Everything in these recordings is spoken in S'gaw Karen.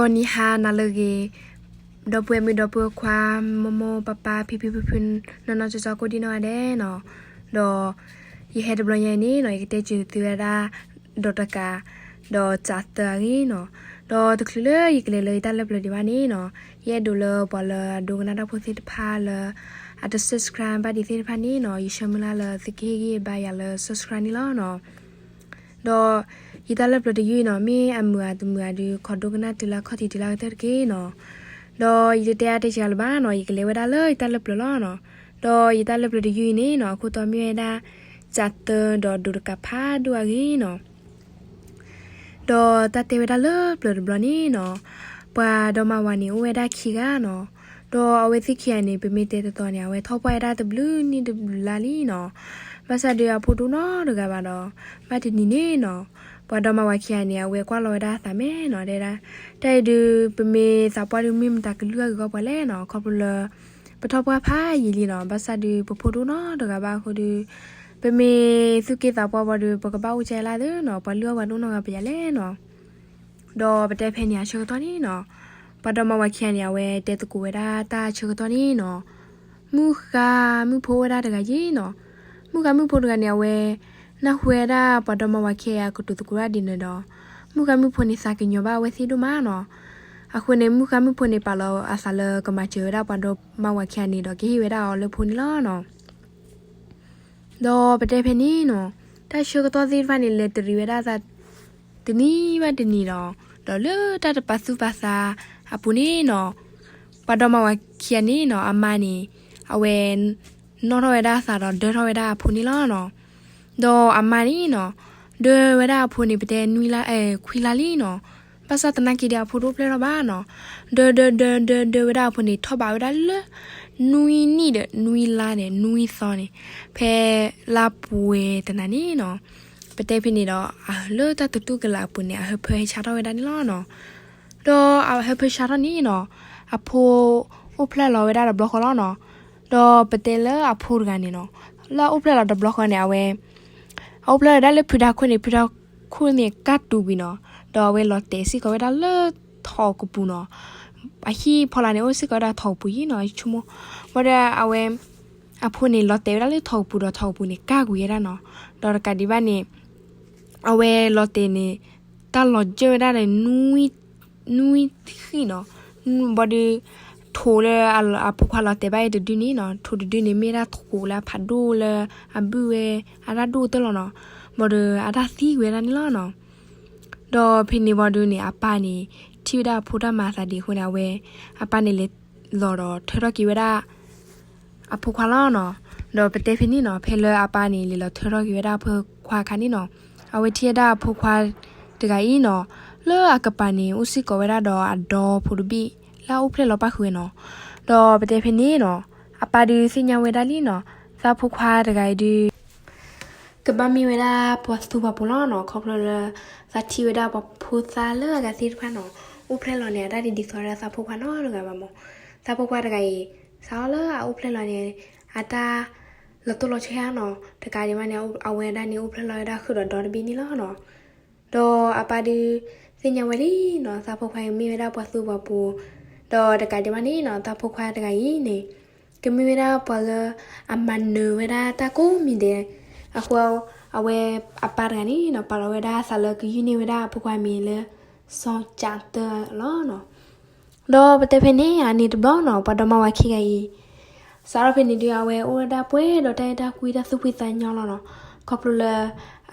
ဂီၤနံၤဟါနၤလၢအဂ့ၤ, ဒီပုၢ်ဝဲၢ်မုၣ်ဒီပုၢ်ဝဲၢ်ခွါ, မိၢ်မိၢ်ပၢ်ပၢ် ဖံဖံဖုဖု, နီၢ်နီၢ်ကၠီကၠီ ကိးဒံနီၢ်ဂၤဒဲးနီၤ. ဒီးယဟဲတဘျီညါအံၤန့ၣ်နီၤ ယကတဲစၢၤသုဝဲဒၣ် ဒီးတကး, ဒီးကးသၢအဂ့ၢ်နီၤ. ဒီးတချုးလၢယကလဲၤလၢယတၢ်လၢပျၢၤဒံးဘၣ်န့ၣ်နီၤ, ယအဲၣ်ဒိးလၢပှၤလၢအဒိကနၣ်တၢ်ဖိသ့ၣ်တဖၣ်လၢ အတ subscribe ဘၣ်ဒံးသ့ၣ်တဖၣ်န့ၣ်နီၤ, ယဆၢမုၢ်လၢ်လၢသုကဟ့ၣ်ဂံၢ်ဘါယၤလၢ subscribe န့ၣ်လီၤနီၤ. ဒီးယတၢ်လၢပျၢၤတယုၢ်အံၤနီၤ မ့ၢ်အမုာ်ဧါတမုာ်ဧါဒီး ခိးဒိကနၣ်တုၤလၢအခီၣ်ထံးတုၤလၢအကတၢၢ်တက့ၢ်နီၤ. ဒီးယတတဲအါတဲစှၤလၢၤဘၣ်နီၤ, ယကလဲၤဝဲဒၣ်လၢယတၢ်လၢပျၢၤလီၤနီၤ. ဒီးယတၢ်လၢပျၢၤတယုၢ်အံၤန့ၣ်နီၤ အခိၣ်တီမ့ၢ်ဝဲဒၣ် ကးသၢဒီးဒိးတကးဖးဒိၣ်အဂ့ၢ်နီၤ. ဒီးတၢ်တဲဝဲဒၣ်လၢပျၢၤတဘျီန့ၣ်နီၤ, ပှၤဒီမါဝၤန့ၣ် အိၣ်ဝဲဒၣ်ခံဂၤနီၤ. ဒီးအဝဲသ့ၣ်ခံဂၤန့ၣ် ပမ့ၢ်တဲတတီၤန့ၣ် အဝဲထီၣ်ပှၢ်ဝဲဒၣ်တဘျုးနံၣ်တဘျုးလါလံနီၤ. ဘၣ်ဆၣ်ဒီးအဖိတအိၣ်နီတဂၤဘၣ်ဒီး, ဘၣ်တနံၤန့ၣ်နီၤ, ပှၤဒီမါဝၤခံဂၤန့ၣ် အဝဲကွၢ်လီၤဝဲဒၣ်အသးမဲာ်နီၤ, တဲဒၣ်, တၢ်အံၤဒုး ပမ့ၢ်သးပှၢ်ဒုး မ့ၢ်မတၤကလုၢ်အဂ့ၤဂီၢ်ပှၤလဲၣ်နီၤ, ခီဖျိလၢ ပထီၣ်ပှၢ်ဖးယံာ်လံနီၤ, ဘၣ်ဆၣ်ဒုး ပဖိတအိၣ်နီတဂၤဘၣ်အဃိဒီး, ပမ့ၢ်သူၣ်က့သးပှၢ်ဘၣ်ဒီး ပကဘၣ်အိၣ်ကဲလၢ်သ့နီၤ, ပှၤလုၢ်အီၣ်ပှၤတအိၣ်နီတဂၤပယၤလဲၣ်နီၤ. ဒီးပတဲဖဲန့ၣ်အဆၢကတီၢ်န့ၣ်နီၤ, ပှၤဒီမါဝၤခံဂၤန့ၣ် အဝဲတဲသကိးဝဲဒၣ်တၢ်အဆၢကတီၢ်န့ၣ်နီၤ, မုၣ်ဃါမုၣ်ဖိအိၣ်ဝဲဒၣ်တဂၤယ့ၣ်နီၤ. မုၣ်ဃါမုၣ်ဖိတဂၤန့ၣ် အဝဲ နၢ်ဟူဝဲဒၣ်ပှၤဒီမါဝၤခံဂၤအကတိၤသကိးတၢ်ဒ်န့ၣ်ဒီး, မုၣ်ဃါမုၣ်ဖိန့ၣ်သးကညီၤဘၣ်အဝဲသ့ၣ်ဒိၣ်မးနီၤ. အဃိန့ၣ် မုၣ်ဃါမုၣ်ဖိန့ၣ် ပာ်လီၤအသးလၢကမၤစၢၤဝဲဒၣ်ပှၤဒီမါဝၤခံဂၤန့ၣ်ဒီး ကဟ့ၣ်ဝဲဒၣ်အီၤလၢဖိန့ၣ်လီၤနီၤ. ဒီးပတဲဖဲန့ၣ်နီၤ, တၢ်ဆၢကတီၢ်သ့ၣ်တဖၣ်န့ၣ် လဲၤတရံးဝဲဒၣ်သး တနံၤဘၣ်တနံၤဒီး, ဒီးလၢတၢ်တပာ်သူၣ်ပာ်သးအပူၤန့ၣ်နီၤ, ပှၤဒီမါဝၤခံဂၤန့ၣ်နီၤ အမါန့ၣ် အဝဲ နီၣ်ထီၣ်ဝဲဒၣ်အသးဒီးဒၢထီၣ်ဝဲဒၣ်အဖိန့ၣ်လီၤနီၤ. ဒီးအမါန့ၣ်နီၤ, ဒၢဝဲဒၣ်အဖိန့ၣ် ပတဲနွံလါ ခွံလါလံနီၤ. ဘၣ်ဆၣ်သနာ်က့ဒီးအဖိတအိၣ်ဖျဲၣ်ထီၣ်ဘၣ်နီၤ. ဒၢဒၢဒၢဒၢဒၢဝဲဒၣ်အဖိန့ၣ် ထီၣ်ဘးဝဲဒၣ်လၢ နွံနံၣ်ဒီးနွံလါန့ၣ် နွံသီန့ၣ်, ဖဲလါပှဲၤတနၤန့ၣ်နီၤ, ပတဲဖဲန့ၣ်ဒီး အလၢတၢ်တတူၢ်ကလာ်အပူၤန့ၣ် အဟၢဖၢဟဲဆါထီၣ်ဝဲဒၣ်န့ၣ်လီၤနီၤ. ဒီးအဟၢဖၢဆါထီၣ်န့ၣ်နီၤ, အဖိအိၣ်ဖျဲၣ်လီၤဝဲဒၣ်တဘျီဃီလီၤနီၤ. ဒီးပတဲလၢအဖိတဂၤန့ၣ်နီၤ, လၢအအိၣ်ဖျဲၣ်လီၤတဘျီဃီန့ၣ် အဝဲ အအိၣ်ဖျဲၣ်လီၤဒၣ်လၢဖုဒါခိၣ်န့ၣ် ဖုဒါခိၣ်န့ၣ်ကၢ်တူာ်ကွံာ်နီၤ. ဒီးအဝဲလီၤတဲာ်စ့ၢ်ကီးဝဲဒၣ်လၢထိးကပူၤနီၤ. အဟံၣ်ဖီလာ်န့ၣ် အိၣ်စ့ၢ်ကီးဝဲဒၣ်ထိးကပူၤယံၤနီၤ, ဆိကမိၣ်, ဘၣ်ဒီးအဝဲ အဖိန့ၣ် လီၤတဲာ်ဝဲဒၣ်လၢထိးကပူၤဒီးထိးကပူၤန့ၣ် ကၢ်ကွံာ်ဝဲဒၣ်နီၤ. ဒီးတကးဒံးဘၣ်န့ၣ် အဝဲလီၤတဲာ်န့ၣ် တၢ်လီၤစၢၢ်ဝဲဒၣ်ဒီး နွံ နွံဃံၣ်နီၤ. ဘၣ်ဒီး ထိးလၢအဖိခွါလီၤတဲာ်ဘၣ်အံၤတဒုန့ၣ်နီၤ, ထိးတဒုန့ၣ် မ့ၢ်ဒၣ်ထိးလၢအဖးဒိၣ်လၢအဘုၣ်ဝဲ အတၢ်ဒိၣ်ကတၢၢ်လီၤနီၤ. ဘၣ်ဒီးအတၢ်သံကွံာ်ဝဲဒၣ်န့ၣ်လီၤနီၤ. ဒီးဖဲန့ၣ်ဘၣ်ဒီးန့ၣ် အပၢ်န့ၣ် ထံၣ်ဝဲဒၣ်အဖိတၢ်မၤအသးဒ်အဃိန့ၣ် အဝဲ အပၢ်န့ၣ်လဲၤလီၤဒီးထၢထီၣ်က့ၤဝဲဒၣ် အဖိခွါလီၤနီၤ. ဒီးပတဲဖဲန့ၣ်နီၤ, ဖဲလၢအပၢ်န့ၣ် လဲၤလီၤထၢထီၣ်က့ၤဝဲဒၣ်အဖိခွါအခါန့ၣ်နီၤ, အဝဲထံၣ်ဝဲဒၣ်အဖိခွါတဂၤအံၤနီၤ, လၢအကပၤန့ၣ် အိၣ်စ့ၢ်ကီးဝဲဒၣ်ဒီးအဒီဖိတဘ့ၣ် လၢအအိၣ်ဖျဲၣ်လီၤပၣ်ဃုာ်ဝဲနီၤ. ဒီးပတဲဖဲန့ၣ်နီၤ, အပၢ်ဒုးသ့ၣ်ညါဝဲဒၣ်လံနီၤ, သးဖိခွါတဂၤအံၤဒုး ကဘၣ်မ့ၢ်ဝဲဒၣ်ပှၤသူပှၤပိာ်လီၤနီၤ, ခီဖျိလၢ သးထံၣ်ဝဲဒၣ်ပှၤဖိသၣ်လၢအဂၤသ့ၣ်တဖၣ်နီၤ, အိၣ်ဖျဲၣ်လီၤန့ၣ် အတၢ်တဒ်သိးဒီးသးဖိခွါနီတဂၤဘၣ်မး. သးဖိခွါတဂၤအံၤ စးထီၣ်လၢအအိၣ်ဖျဲၣ်လီၤန့ၣ် အတၢ်လီၤတိၢ်လီၤဆီနီၤ, တကးဒံးဘၣ်န့ၣ် အဝဲဒၣ်န့ၣ် အိၣ်ဖျဲၣ်လီၤဝဲဒၣ်ဃုာ်ဒီးဒီတဘ့ၣ်န့ၣ်လီၤနီၤ. ဒီးအပၢ်ဒုးသ့ၣ်ညါဝဲလံနီၤ, သးဖိခွါအံၤမ့ၢ်ဝဲဒၣ်ပှၤသူပှၤပိာ်, ဒီးတကးဒံးဘၣ်န့ၣ်နီၤ, သးဖိခွါတဂၤအံၤန့ၣ် ကမ့ၢ်ဝဲဒၣ်ပှၤလၢအမၤနၢၤဝဲဒၣ်တၢ်ကိးမံၤဒဲး, အဃိ အဝဲအပၢ်တဂၤန့ၣ်နီၤ, ပာ်လီၤဝဲဒၣ်အသးလၢကယုၢ်န့ၢ်ဝဲဒၣ်အဖိခွါမံၤလၢ စီၤကးတၢလီၤနီၤ. ဒီးပတဲဖဲန့ၣ် အန့ၣ်တဘျီနီၤ, ပှၤဒီမါဝၤခံဂၤအံၤ စးထီၣ်ဖဲန့ၣ်ဒုး အဝဲအိၣ်ဝဲဒၣ်ပှဲၤဒီးတၢ်အဲၣ်တၢ်ကွံ တၢ်သူၣ်ဖှံသးညီလီၤနီၤ, ခီဖျိလၢ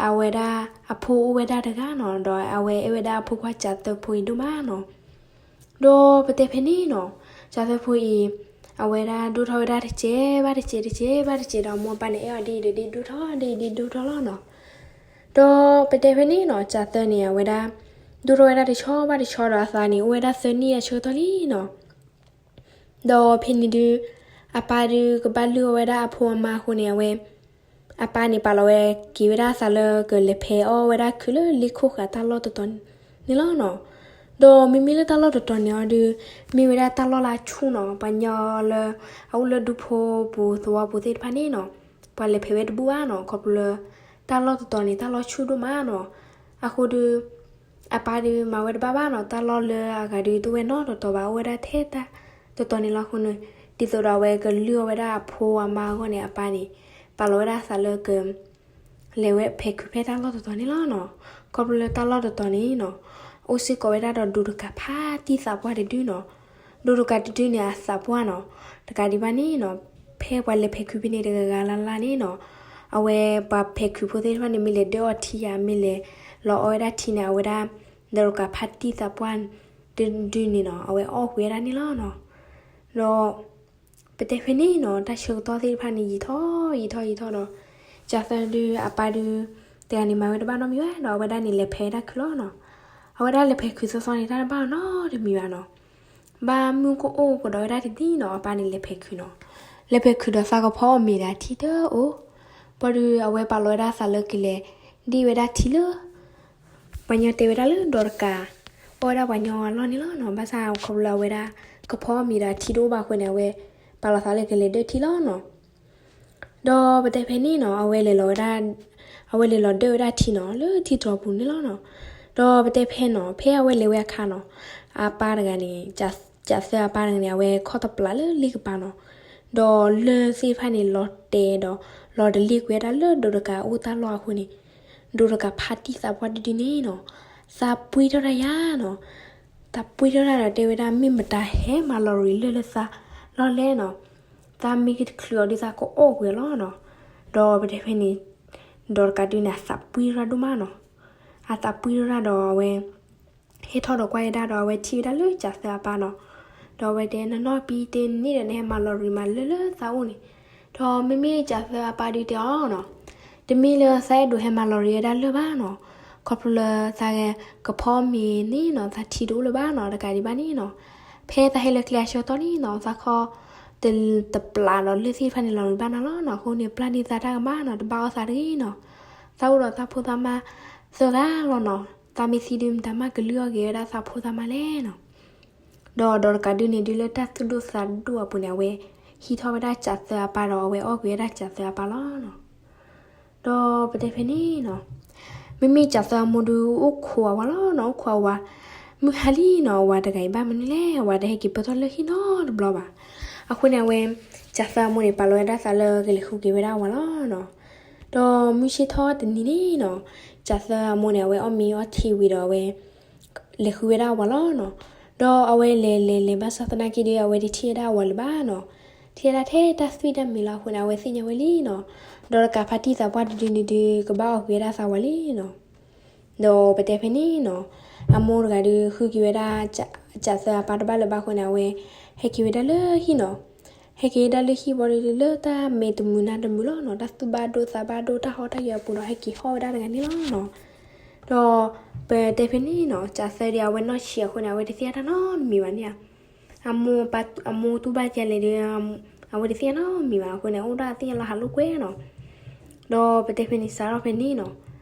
အဝဲဒၣ်အဖိအိၣ်ဝဲဒၣ်တဂၤနီၤ, ဒီးအဝဲအဲၣ်ဝဲဒၣ်အဖိခွါကးသၢဖိအံၤဒိၣ်မးနီၤ. ဒီးပတဲဖဲန့ၣ်နီၤ, ကးသၢဖိအံၤ အဝဲဒၣ်ဒိၣ်ထီၣ်ဝဲဒၣ်တစဲးဘၣ်တစဲး တစဲးဘၣ်တစဲးဒီး အမိၢ်အပၢ်န့ၣ်အဲၣ်အီၤဒ်အံၤဒီးဒ်ဒိၣ်ထီၣ် ဒ်အံၤဒ်ဒိၣ်ထီၣ်လီၤနီၤ. ဒီးပတဲဖဲန့ၣ်နီၤ, ကးသၢန့ၣ် အဝဲဒၣ် ဒိၣ်ထီၣ်ဝဲဒၣ်တဆီဘၣ်တဆီဒီး အသးန့ၣ်အိၣ်ဝဲဒၣ်သၢနံၣ်အဆၢကတီၢ်လံနီၤ. ဒီးဖဲန့ၣ်ဒုး အပၢ်ဒုးကဘၣ်လုၢ်အီၣ်ဝဲဒၣ်အဖိအမါအဃိန့ၣ် အဝဲ အပၢ်န့ၣ်ပာ်လီၤဝဲက့ၤဝဲဒၣ်အသးလၢကလဲၤဖဲအီၣ်ဝဲဒၣ်ခုးလၢလ့ခိၣ်ဃာ်တၢ်လီၢ်တတီၤန့ၣ်လီၤနီၤ. ဒီးမ့မ့ၢ်လၢတၢ်လီၢ်တတီၤန့ၣ်အီၤဒုး မ့ၢ်ဝဲဒၣ်တၢ်လီၢ်လၢအဆူၣ်နီၤ, ပှၤညီလၢ အအိၣ်လၢဒူဖိပူၤသဝီပူၤသ့ၣ်တဖၣ်န့ၣ်နီၤ, ပှၤလဲၤဖဲးဝဲတဘူၣ်ဘၣ်နီၤ, ခီဖျိလၢ တၢ်လီၢ်တတီၤန့ၣ် တၢ်လီၢ်ဆူၣ်ဒိၣ်မးနီၤ. အဃိဒုး အပၢ်ဒုးမၤဝဲတဘၣ်ဘၣ်နီၤ, တၢ်လီၢ်လၢအဂၤဒုးတအိၣ်ဝဲနီတတီၤဘၣ်, အိၣ်ဝဲဒၣ်ထဲတၢ်တတီၤန့ၣ်လီၤ. အဃိန့ၣ် ဒ်သိးဒီးအဝဲကလုၢ်အီၣ်ဝဲဒၣ်အဖိအမါအဂီၢ်န့ၣ် အပၢ်န့ၣ် ပာ်လီၤဝဲဒၣ်အသးလၢက လဲၤဝဲဖဲးခုးဖဲတၢ်လီၢ်တတီၤန့ၣ်လီၤနီၤ. ခီဖျိလၢတၢ်လီၢ်တတီၤန့ၣ်နီၤ အိၣ်စ့ၢ်ကီးဝဲဒၣ်ဒီးဒိးတကးဖါတံၢ်သးပှၢ်တဒုနီၤ. ဒိးတကးတဒုန့ၣ်အသးပှၢ်နီၤ. တကးဒံးဘၣ်န့ၣ်နီၤ ဖဲပှၤလဲၤဖဲးခုးဖဲန့ၣ်တဂၤဂၤလၢ်လၢ်န့ၣ်နီၤ အဝဲပှၤဖဲးခုးဖိသ့ၣ်တဖၣ်န့ၣ် မ့ၢ်လဲၤဒၢအီထံယၤ မ့ၢ်လဲၤလီၤအီဝဲဒၣ်ထံန့ၣ် အဝဲဒၣ် ဒိးတကးဖါတံၢ်သးပှၢ်တဒုန့ၣ်နီၤ အဝဲအီၣ်ကွံာ်ဝဲဒၣ်န့ၣ်လီၤနီၤ. ဒီး ပတဲဖဲန့ၣ်နီၤ တၢ်ဆၢကတီၢ်သ့ၣ်တဖၣ်န့ၣ် ယံာ်ထီၣ် ယံာ်ထီၣ်ယံာ်ထီၣ်ဒီး ကၠးသၢဒုးအပၢ်ဒုး တဂၤန့ၣ်မၤဝဲတဘၣ်နီတမံၤဘၣ်ဒီး အဝဲဒၣ်န့ၣ်လဲၤဖဲးဝဲဒၣ်ခုးလီၤနီၤ. အဝဲဒၣ်လဲၤဖဲးခုးသီသီန့ၣ် တၢ်တဘၣ်အီၤနီတမံၤဘၣ်နီၤ. ဘၣ်မုၢ်ကအိၣ်ကဒီးဝဲဒၣ်တနံၤနီၤ အပၢ်န့ၣ်လဲၤဖဲးခုးနီၤ. လဲၤဖဲးခုးဒီးသးကဖီအီၣ်မ့ၤဒီးထံတအိၣ်. ဘၣ်ဒီးအဝဲပာ်လီၤဝဲဒၣ်သးလၢကလဲၤဒ့ၣ်ဝဲဒၣ်ထံလၢ ပှၤညီတဲဝဲဒၣ်လၢဒိးတကး အီၣ်ဝဲဒၣ်ပှၤညီအလီၢ်န့ၣ်လီၤနီၤ. ဘၣ်ဆၣ်ခီဖျိလၢအဝဲဒၣ် ကဖီအီၣ်မ့ၤဒီးထံတအိၣ်ဘၣ်အဃိန့ၣ် အဝဲပာ်လီၤသးလၢကလဲၤဒၢထံလီၤနီၤ. ဒီးပတဲဖဲန့ၣ်နီၤ အဝဲလဲၤလီၤဝဲဒၣ် အဝဲလဲၤလီၤဒၢဝဲဒၣ်ထံနီၤ လၢထံတြီၤပူၤန့ၣ်လီၤနီၤ. ဒီးပတဲဖဲနီၤ ဖဲအဝဲလဲၤဝဲအခါနီၤ အပၢ်တဂၤန့ၣ် ကၠးသၢအပၢ်တဂၤန့ၣ် အဝဲခီၣ်တပျးလၢလ့ကပၤနီၤ. ဒီးလၢၢ်သ့ၣ်တဖၣ်န့ၣ် လီၤတဲာ်ဒီး လီၤတလ့ၢ်ကွံာ်ဝဲဒၣ်လၢဒိးတကးအအိၣ်တၢ်လီၢ်အဃိန့ၣ် ဒိးတကးဖါတံၢ်သးပှၢ်တဒုန့ၣ်နီၤ သးပှံထီၣ်တၢ်ယၤနီၤ. သးပှံထီၣ်တၢ်ဒီးတဲဝဲဒၣ် မ့ၢ်မတၤဟဲမၤလီၤရံလၢၢ်လၢသးလီၢ်လဲၣ်နီၤ. သးမ့ၢ်ကချုးအီၤဒုးသးကအီၣ်ကွံာ်အီၤလီၤနီၤ. ဒီးပတဲဖဲန့ၣ် ဒိးတကးဒုန့ၣ် အသးပှံထီၣ်တၢ်ဒိၣ်မးနီၤ. အသးပှံထီၣ်တၢ်ဒီးအဝဲ ဟဲထီၣ်ဒီးကွၢ်ဝဲဒၣ်ဒီး အဝဲထံၣ်ဝဲဒၣ်လၢကၠးသၢအပၢ်နီၤ. ဒီးအဝဲတဲ နနီၢ်ပံတ့ၢ်န့ၣ်ဒီး နဟဲမၤလီၤရံမးလၢၢ်လၢသးအိၣ်န့ၣ်. ဒီးမ့မ့ၢ်ကၠးသၢအပၢ်ဒုးတဲအီၤနီၤ တမ့ၢ်လၢသးအဲၣ်ဒိးဟဲမၤလီၤရံဝဲဒၣ်လၢၢ်ဘၣ်နီၤ. ခီဖျိလၢသးကဖီမ့ၤန့ၣ်နီၤ သးထံတအိၣ်လၢၤဘၣ်နီၤ. တကးဒံးဘၣ်န့ၣ်နီၤ ဖဲသးဟဲလၢကျဲအဆၢကတီၢ်န့ၣ်နီၤ သးခီၣ်တပျးဒီးလၢၢ်သ့ၣ်တဖၣ်န့ၣ် လီၤရံဘၣ်နၤလီၤနီၤ. အဃိန့ၣ် ပျၢ်န့ၢ်သးတၢ်ကမၣ်နီၤ တဘၣ်အီၣ်သးတဂ့ၤနီၤ. သးအိၣ်ဒီးသးဖိသးမါသၢဂၤလီၤနီၤ. သးမ့ၢ်သံဒုး မတၤမးကလုၢ်အီၣ်က့ၤဝဲဒၣ်သးဖိသးမါလဲၣ်နီၤ. ဒီးဒိးတကးဒုန့ၣ် ဒုးလၢတၢ်သူၣ်ဒိၣ်သးဒိၣ်အပူၤန့ၣ် အဝဲဟံးထီၣ်ဝဲဒၣ်ကၠးသၢအပၢ်ဒီး အဝဲအီၣ်ကွံာ်ဝဲဒၣ်ကၠးသၢအပၢ်လီၤနီၤ. ဒီးပတဲဖဲန့ၣ်နီၤ မ့မ့ၢ်ကၠးသၢအမိၢ်ဒုးအိၣ်ခိးအဝၤလီၤနီၤ. အိၣ်ခိးအဝၤ မုၢ်ဟါလံနီၤ အဝၤတဂၤအံၤဘၣ်မနုၤလဲၣ် အဝၤတဟဲက့ၤပၢၢ်ထီၣ်လၢဟံၣ်နီတဘျီဘၣ်. အဃိန့ၣ် အဝဲ ကၠးသၢအမိၢ်န့ၣ် ပာ်လီၤဝဲဒၣ်သးလၢကလဲၤဃုက့ၤဝဲဒၣ်အဝၤလီၤနီၤ. ဒီးမုၢ်ဆ့ၣ်ထီၣ်တနံၤန့ၣ်နီၤ ကၠးသၢအမိၢ်န့ၣ် အဝဲအီၣ်မ့ၤအီထံဝံၤဒီး အဝဲ လဲၤဃုဝဲဒၣ်အဝၤလီၤနီၤ. ဒီးအဝဲလဲၤလဲၤလဲၤဘၣ်ဆၣ်သနာ်က့ဒီး အဝဲတထံၣ်ဝဲဒၣ်အဝၤလၢၤဘၣ်နီၤ. ထံၣ်ဝဲဒၣ်ထဲတၢ်သွံၣ်တၢ်မံၤလီၤအဃိန့ၣ် အဝဲသ့ၣ်ညါဝဲလံနီၤ. ဒီးတကးဖါတံၢ်သးပှၢ်တဒုန့ၣ်ဒုး ကဘၣ်အီၣ်ကွံာ်ဝဲဒၣ်သးဝၤလံနီၤ. ဒီးပတဲဖဲန့ၣ်နီၤ အမိၢ်တဂၤဒုးဃုက့ၤဝဲဒၣ် ကၠးသၢအပၢ်တဘၣ်လၢၤဘၣ်အဃိန့ၣ် အဝဲ ဟဲက့ၤဝဲဒၣ်လၢဟံၣ်နီၤ. ဟဲက့ၤဝဲဒၣ်လၢဟံၣ်ဘီဒုးလၢတၢ်မဲာ်တမုာ်နါတမုာ်လီၤနီၤ. တၢ်သူၣ်ဘၣ်ဒိၣ်သးဘၣ်ဒိၣ် တၢ်ဟီၣ်တၢ်ယၢၤအပူၤဒီး ဟဲက့ၤဟီၣ်ဝဲဒၣ်တဂၤန့ၣ်လီၤနီၤ. ဒီးပတဲဖဲန့ၣ်နီၤ ကၠးသၢဒုး အဝဲနီၢ်ဆံးအဃိန့ၣ် အဝဲတသ့ၣ်ညါတၢ်နီတမံၤဘၣ်န့ၣ်ဧါ. အမိၢ်ပၢ် အမိၢ်တူၢ်ဘၣ်ကဲလဲၣ်ဒီး အဝဲတသ့ၣ်ညါနီတမံၤဘၣ်အဃိန့ၣ် အိၣ်ဒၣ်သ့ၣ်ညါလၢဟးလိာ်ကွဲနီၤ. ဒီးပတဲဖဲန့ၣ် စးထီၣ်ဖဲန့ၣ်နီၤ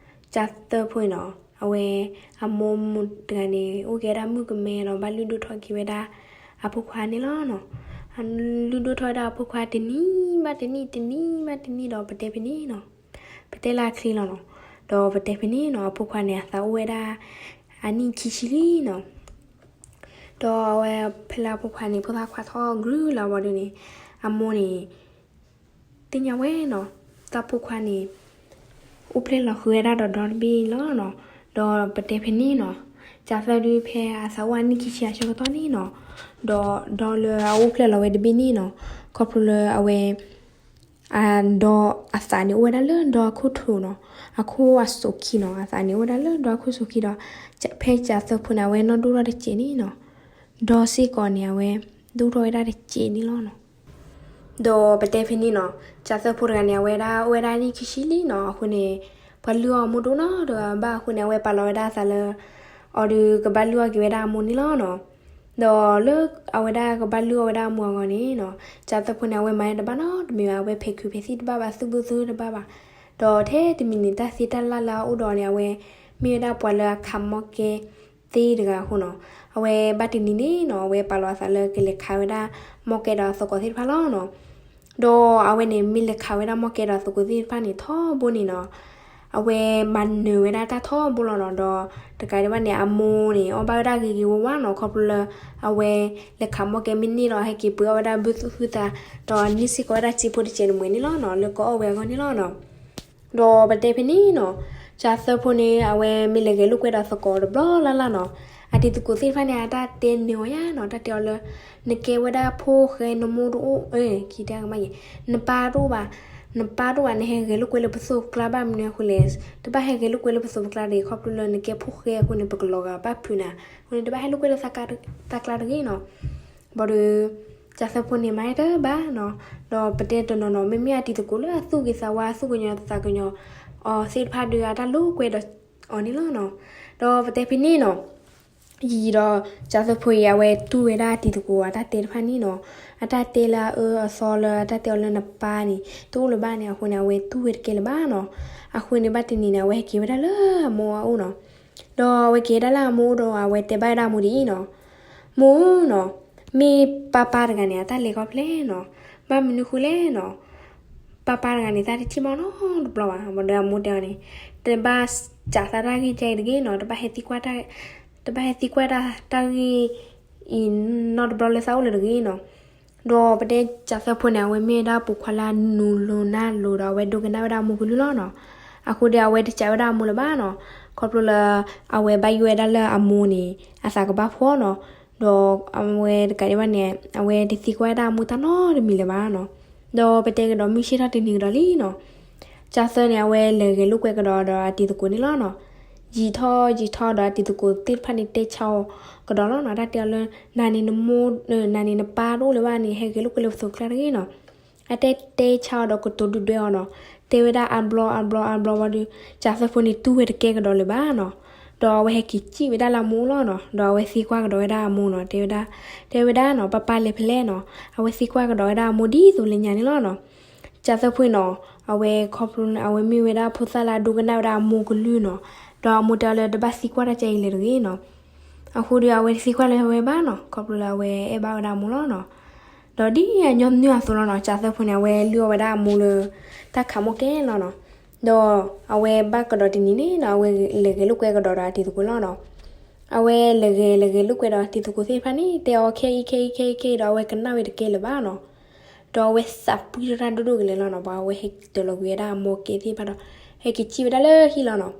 ကၠးသၢဖိန့ၣ်နီၤ အဝဲ အမိၢ်မုၢ်တဂၤန့ၣ် အိၣ်က့ၤဝဲဒၣ်မုၣ်ကမဲဒီး ဘၣ်လုၢ်ဒိၣ်ထီၣ်က့ၤဝဲဒၣ် အဖိခွါန့ၣ်လီၤနီၤ. လုၢ်ဒိၣ်ထီၣ်ဝဲဒၣ်အဖိခွါတနံၤဘၣ်တနံၤ တနံၤဘၣ်တနံၤဒီး ပတဲဖဲန့ၣ်နီၤ ပတဲလၢအချ့လီၤနီၤ. ဒီးပတဲဖဲန့ၣ်နီၤ အဖိခွါန့ၣ် အသးအိၣ်ဝဲဒၣ် အနံၣ်ခံဆံလံနီၤ. ဒီးအဝဲဖဲလၢအဖိခွါန့ၣ် ဖိသၣ်ခွါထီၣ်အကရူၢ်လၢအဝဲဒၣ်န့ၣ် အမိၢ်န့ၣ် သ့ၣ်ညါဝဲနီၤ တၢ်ဖိခွါန့ၣ် အိၣ်ဖျဲၣ်လီၤဃုာ်ဝဲဒၣ်ဒီးဒီတဘ့ၣ်လီၤနီၤ. ဒီးပတဲဖဲန့ၣ်နီၤ ကၠးသၢဒုးဖဲအသးအိၣ်အနံၣ်ခံဆံအဆၢကတီၢ်န့ၣ်နီၤ ဒီးဒီလၢအအိၣ်ဖျဲၣ်လီၤဝဲတဘ့ၣ်န့ၣ်နီၤ ခီဖျိလၢအဝဲ အဒီအသးန့ၣ်အိၣ်ဝဲဒၣ်လၢဒီအခိၣ်ထူးနီၤ အခိၣ်အစိာ်ခံနီၤ အသးန့ၣ်အိၣ်ဝဲဒၣ်လၢဒီအခိၣ်စိာ်ခံဒီး ဖဲကၠးသၢဖိန့ၣ် အဝဲနီၢ်ဒိၣ်ထီၣ်တစဲးန့ၣ်နီၤ ဒီစ့ၢ်ကီးန့ၣ် အဝဲဒိၣ်ထီၣ်ဝဲဒၣ်တစဲးန့ၣ်လီၤနီၤ. ဒီးပတဲဖဲန့ၣ်နီၤ ကၠးသၢဖိတဂၤန့ၣ် အဝဲဒၣ်အိၣ်ဝဲဒၣ်နံၣ်ခံဆံလံနီၤ အဃိန့ၣ် ပှၤလုၢ်အီၣ်အမိၢ်ဒိၣ်နီၤဒီးဘၣ်အဃိန့ၣ် အဝဲပာ်လီၤဝဲဒၣ်အသးလၢ အီၤဒုးကဘၣ်လုၢ်အီၣ်က့ၤဝဲဒၣ်အမိၢ်န့ၣ်လီၤနီၤ. ဒီးလၢအဝဲဒၣ်ကဘၣ်လုၢ်အီၣ်ဝဲဒၣ်အမိၢ်အဂီၢ်န့ၣ်နီၤ ကၠးသၢဖိန့ၣ် အဝဲမၤတဘၣ်နီတမံၤဘၣ် အဝဲဖဲးခုးဖဲးသံၣ်တဘၣ်ဘၣ် သူၣ်ဘိသူတဘၣ်ဘၣ်. ဒီးထဲတမံၤန့ၣ် တၢ်သ့တၢ်လၢ်လၢအအိၣ်ဒီးန့ၣ် အဝဲမ့ၢ်ဝဲဒၣ်ပှၤလၢအခးမီၢ်ကဲသ့တဂၤအဃိနီၤ အဝဲဘၣ်တနံၤန့ၣ်နီၤ အဝဲပာ်လီၤအသးလၢကလဲၤခးဝဲဒၣ် မီၢ်ကဲဒီးအသကိးသ့ၣ်တဖၣ်လီၤနီၤ. ဒီးအဝဲန့ၣ်မ့ၢ်လဲၤခးဝဲဒၣ်မီၢ်ကဲဒီးအသကိးသ့ၣ်တဖၣ်န့ၣ် ထီဘိန့ၣ်နီၤ အဝဲမၤနၢၤဝဲဒၣ်တၢ်ထီဘိလီၤနီၤ. ဒီးတကးဒံးဘၣ်န့ၣ် အမိၢ်န့ၣ် အီၣ်ဘၣ်ဝဲဒၣ်ဂ့ၤဂ့ၤဝါဝါနီၤ, ခီဖျိလၢ အဝဲလဲၤခးမီၣ်ကဲမ့ၢ်န့ၢ်ဒီး ဟဲက့ၤပှ့ၤအီၣ်ဝဲဒၣ်ဘုသူၣ်ဟုသး, ဒီးန့ၢ်စ့ၢ်ကီးဝဲဒၣ်စ့ဖိတစဲးတမှဲၤန့ၣ်လီၤနီၤ, လၢကအီၣ်ဝဲအဂီၢ်န့ၣ်လီၤနီၤ. ဒီးပတဲဖဲန့ၣ်နီၤ, ကၠၤသၢဖိန့ၣ် အဝဲမ့ၢ်လဲၤဂဲၤလိာ်ကွဲဒီးသကိးတဘျီလၢ်လၢ်နီၤ, အတံၤသကိးသ့ၣ်တဖၣ်န့ၣ် အတၢ်တဲနၢၤအီၤယါနီၤ, တၢ်တဲအီၤလၢ နကဲဝဲဒၣ်ဖိၣ်ဃဲ နမိၢ်တအိၣ်, ခံတဲကမၣ်ယဲ, နပၢ်တအိၣ်ဘၣ်, နပၢ်တအိၣ်ဘၣ် နဟဲဂဲၤလိာ်ကွဲလၢပသိးပကျါဘၣ်မနုၤအဃိလဲၣ်, တဘၣ်ဟဲဂဲၤလိာ်ကွဲလၢပသိးပကျါတဂ့ၤ, ခီဖျိလၢနကဲဖိၣ်ဃဲအဃိန့ၣ် ပကလီၤဂာ်ဘၣ်ဖုးနၤ, အဃိန့ၣ် တဘၣ်ဟဲလိာ်ကွဲလၢသးကျါတဂ့ၤနီၤ. ဘၣ်ဒီး ကၠၤသၢဖိန့ၣ် မၤဟဲတဘၣ်နီၤ, ဒီးပတဲတနီၤနီၤ မ့မ့ၢ်အတံၤသကိးလၢအသူၣ်ဂ့ၤသးဝါ သူၣ်ကညီၤသးကညီၤအီၤသ့ၣ်တဖၣ်ဒီး အတၢ်လိာ်ကွဲဒီးအီၤန့ၣ်လီၤနီၤ. ဒီးပတဲဖဲန့ၣ်နီၤ, ယံာ်ဒီး ကၠၤသၢဖိအံၤ အဝဲတူၢ်ဝဲဒၣ်အတံၤသကိးအတၢ်တဲတဖၣ်န့ၣ်နီၤ, အတၢ်တဲလၢအအၢအသီလၢ အတၢ်တဲအီၤလၢနပၢ်န့ၣ် တအိၣ်လၢၤဘၣ်န့ၣ် အဃိန့ၣ် အဝဲတူၢ်ဝဲတကဲလၢၤဘၣ်နီၤ. အဃိန့ၣ် ဘၣ်တနံၤန့ၣ် အဝဲဟဲက့ၤဝဲဒၣ်လၢအမိၢ်အအိၣ်နီၤ. ဒီးအဝဲက့ၤဝဲဒၣ်လၢအမိၢ်အအိၣ်ဒီး အဝဲတဲဘၣ်ဝဲဒၣ်အမိၢ်ဒ်အံၤနီၤ, မိၢ်ဧၢနီၤ, မ့ၢ်ပၢ်ပၢ်တဂၤန့ၣ် အတၢ်လဲၤခီဖျိလဲၣ်နီၤ, ဘၣ်မနုၤဃိလဲၣ်နီၤ, ပၢ်ပၢ်တဂၤန့ၣ် တၢ်တထံၣ်မီၢ်နီတဘျီဘၣ်. ဘၣ်ဒီးအမိၢ်တဲအီၤန့ၣ်, တဘၣ်စးသးတၢ်ဂ့ၢ်ကဲအံၤတဂ့ၤနီၤ, တဘၣ်ဟဲသံကွၢ်, တဘၣ်ဟဲသံကွၢ်တၢ်ဂ့ၢ်အံၤနီတဘျီလၢသးအိၣ်လၢၤတဂ့ၤနီၤ. ဒီးပတဲကၠၤသၢဖိန့ၣ် အဝဲမ့ၢ်ဝဲဒၣ်ပိာ်ခွါလၢအနူၤလိၤနၢ်လိၤဒီး အဝဲဒိကနၣ်ဝဲဒၣ်အမိၢ်ကလုၢ်လီၤနီၤ. အဃိဒီးအဝဲတစံးဝဲဒၣ်အမိၢ်လၢၤဘၣ်နီၤ, ခီဖျိလၢ အဝဲဘၣ်ယိၣ်ဝဲဒၣ်လၢအမိၢ်န့ၣ် အသးကဘၣ်ဖှီၣ်နီၤ. ဒီးအဝဲတကးဒံးဘၣ်န့ၣ် အဝဲတသံကွၢ်ဝဲဒၣ်အမိၢ်တၢ်နီတမံၤလၢၤဘၣ်နီၤ. ဒီးပတဲကဒီးမုၢ်ဆ့ၣ်ထီၣ်တနံၤကဒီးလံနီၤ, ကၠၤသၢန့ၣ် အဝဲလဲၤဂဲၤလိာ်ကွဲကဒီးဒီးအတံၤသကိးန့ၣ်လီၤနီၤ. ယံာ်ထီၣ်ယံာ်ထီၣ်ဒီးအတံၤသကိးသ့ၣ်တဖၣ်န့ၣ် တဲဆါအီၤကဒီးလီၤနီၤ. တၢ်တဲအီၤလၢ နၤန့ၣ်နမိၢ်, နၤန့ၣ်နပၢ်တအိၣ်လၢၤဘၣ်န့ၣ် ဟဲဂဲၤလိာ်ကွဲလၢပသိးကျါတဂ့ၤနီၤ. အတၢ်တဲဆါအီၤဒီးကတိၤဒုၣ်ဒွဲၣ်အီၤနီၤ. တဲဝဲဒၣ်အါဘျီအါဘျီအါဘျီဝံၤဒီး ကၠၤသၢဖိန့ၣ်တူၢ်ဝဲတကဲကဒီးလၢၤဘၣ်နီၤ. ဒီးအဝဲဟဲက့ၤစံၣ်ဝဲဒၣ်လၢအမိၢ်လီၤနီၤ. ဒီးအဝဲသံကွၢ်ကဒီးဝဲဒၣ်အမိၢ်နီၤ, တဲဝဲဒၣ်, တဲဝဲဒၣ်နီၤ, ပၢ်ပၢ်လဲၤဖဲလဲၣ်နီၤ. အဝဲသံကွၢ်ကဒီးဝဲဒၣ်အမိၢ်ဒ်သိးလၢညါန့ၣ်လီၤနီၤ. ကၠၤသၢဖိနီၤ, အဝဲခီဖျိ အဝဲမ့ၢ်ဝဲဒၣ်ဖိသၣ်လၢအဒိကနၣ်ဝဲဒၣ်အမိၢ်ကလုၢ်နီၤ. ဒီးအမိၢ်တဲအီၤလၢတဘၣ်သံကွၢ်တၢ်ကဲအံၤလၢၤတဂ့ၤနီၤ. အဃိဒီးအဝဲတသံကွၢ်လၢၤဝဲဘၣ်နီၤ, ခီဖျိလၢအဝဲအဲၣ်ဘၣ်ဝဲဒၣ်အမိၢ်လီၤနီၤ. ဒီးဒ်အညီနုၢ်အသိးလီၤနီၤ, ကၠၤသၢဖိန့ၣ် အဝဲလုၢ်အီၣ်ဝဲဒၣ်အမိၢ်လၢ တၢ်ခးမိၣ်ကဲလီၤနီၤ. ဒီးအဝဲဘၣ်ကဒီးတနံၤန့ၣ်နီၤ, အဝဲလဲၤဂဲၤလိာ်ကွဲကဒီးဒီးအတံၤသကိးလီၤနီၤ. အဝဲလဲၤဂဲၤလဲၤဂဲၤလိာ်ကွဲဒီးအတံၤသကိးသ့ၣ်တဖၣ်န့ၣ် တဲအီၤခဲအံၤခဲအံၤခဲအံၤခဲအံၤဒီး အဝဲကနၣ်ဝဲတကဲလၢၤဘၣ်နီၤ. ဒီးအဝဲသးပှံၢ်ထီၣ်တၢ်ဒိၣ်ဒိၣ်ကလဲာ်လီၤနီၤ. ပှၤအဝဲဟဲက့ၤတၢၤလီၤကွံာ်ဝဲဒၣ်အမိၢ်ကဲသ့ၣ်တဖၣ်ဒီး ဟဲက့ၤစံၣ်ဝဲဒၣ်လၢဟံၣ်လီၤနီၤ.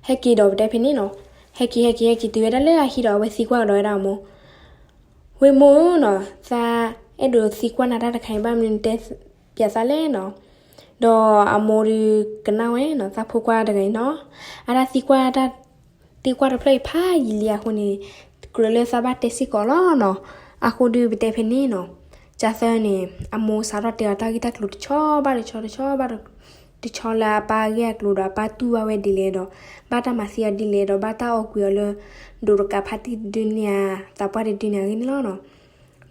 ဟဲက့ၤဒီးပတဲဖဲန့ၣ်နီၤ, ဟဲက့ၤ ဟဲက့ၤ ဟဲက့ၤတုၤဝဲဒၣ်လၢအဟံၣ်ဒီး အဝဲသံကွၢ်ကဒီးဝဲဒၣ်အမိၢ်, ဝ့ၢ်မိၢ်ဧၢနီၤ, သးအဲၣ်ဒိးသံကွၢ်နၤတၢ်တခါအံၤ ဘၣ်မနုၤနတဲပၠးသးလဲၣ်နီၤ. ဒီးအမိၢ်ဒုးကနၣ်ဝဲနီၤ, သးဖိခွါတဂၤအံၤနီၤ, အတၢ်သံကွၢ်တၢ် သံကွၢ်တဖျၢၣ်အံၤဖးယံာ်လံအဃိန့ၣ် ကြၢးလၢသးဘၣ်တဲစ့ၢ်ကီးလီၤနီၤ. အဃိဒီးပတဲဖဲန့ၣ်နီၤ, ကၠၤသၢန့ၣ် အမိၢ်စးထီၣ်တဲအီၤတၢ်ဂ့ၢ်တၢ်ကျိၤတဆီဘၣ်တဆီ တဆီဘၣ်တဆီ လၢအပၢ်ဂ့ၢ်အကျိၤဒီး အပၢ်တူၢ်ဘၣ်ဝဲဒ်လဲၣ်ဒီး ဘၣ်တၢ်မၤသံအီၤဒ်လဲၣ်ဒီး ဘၣ်တၢ်အီၣ်ကွံာ်အီၤလၢ ဒိးတကးဖါတံၢ်တဒုန့ၣ်ဧါ သးပှၢ်တဒုန့ၣ်ဧါအဂ့ၢ်န့ၣ်လီၤနီၤ.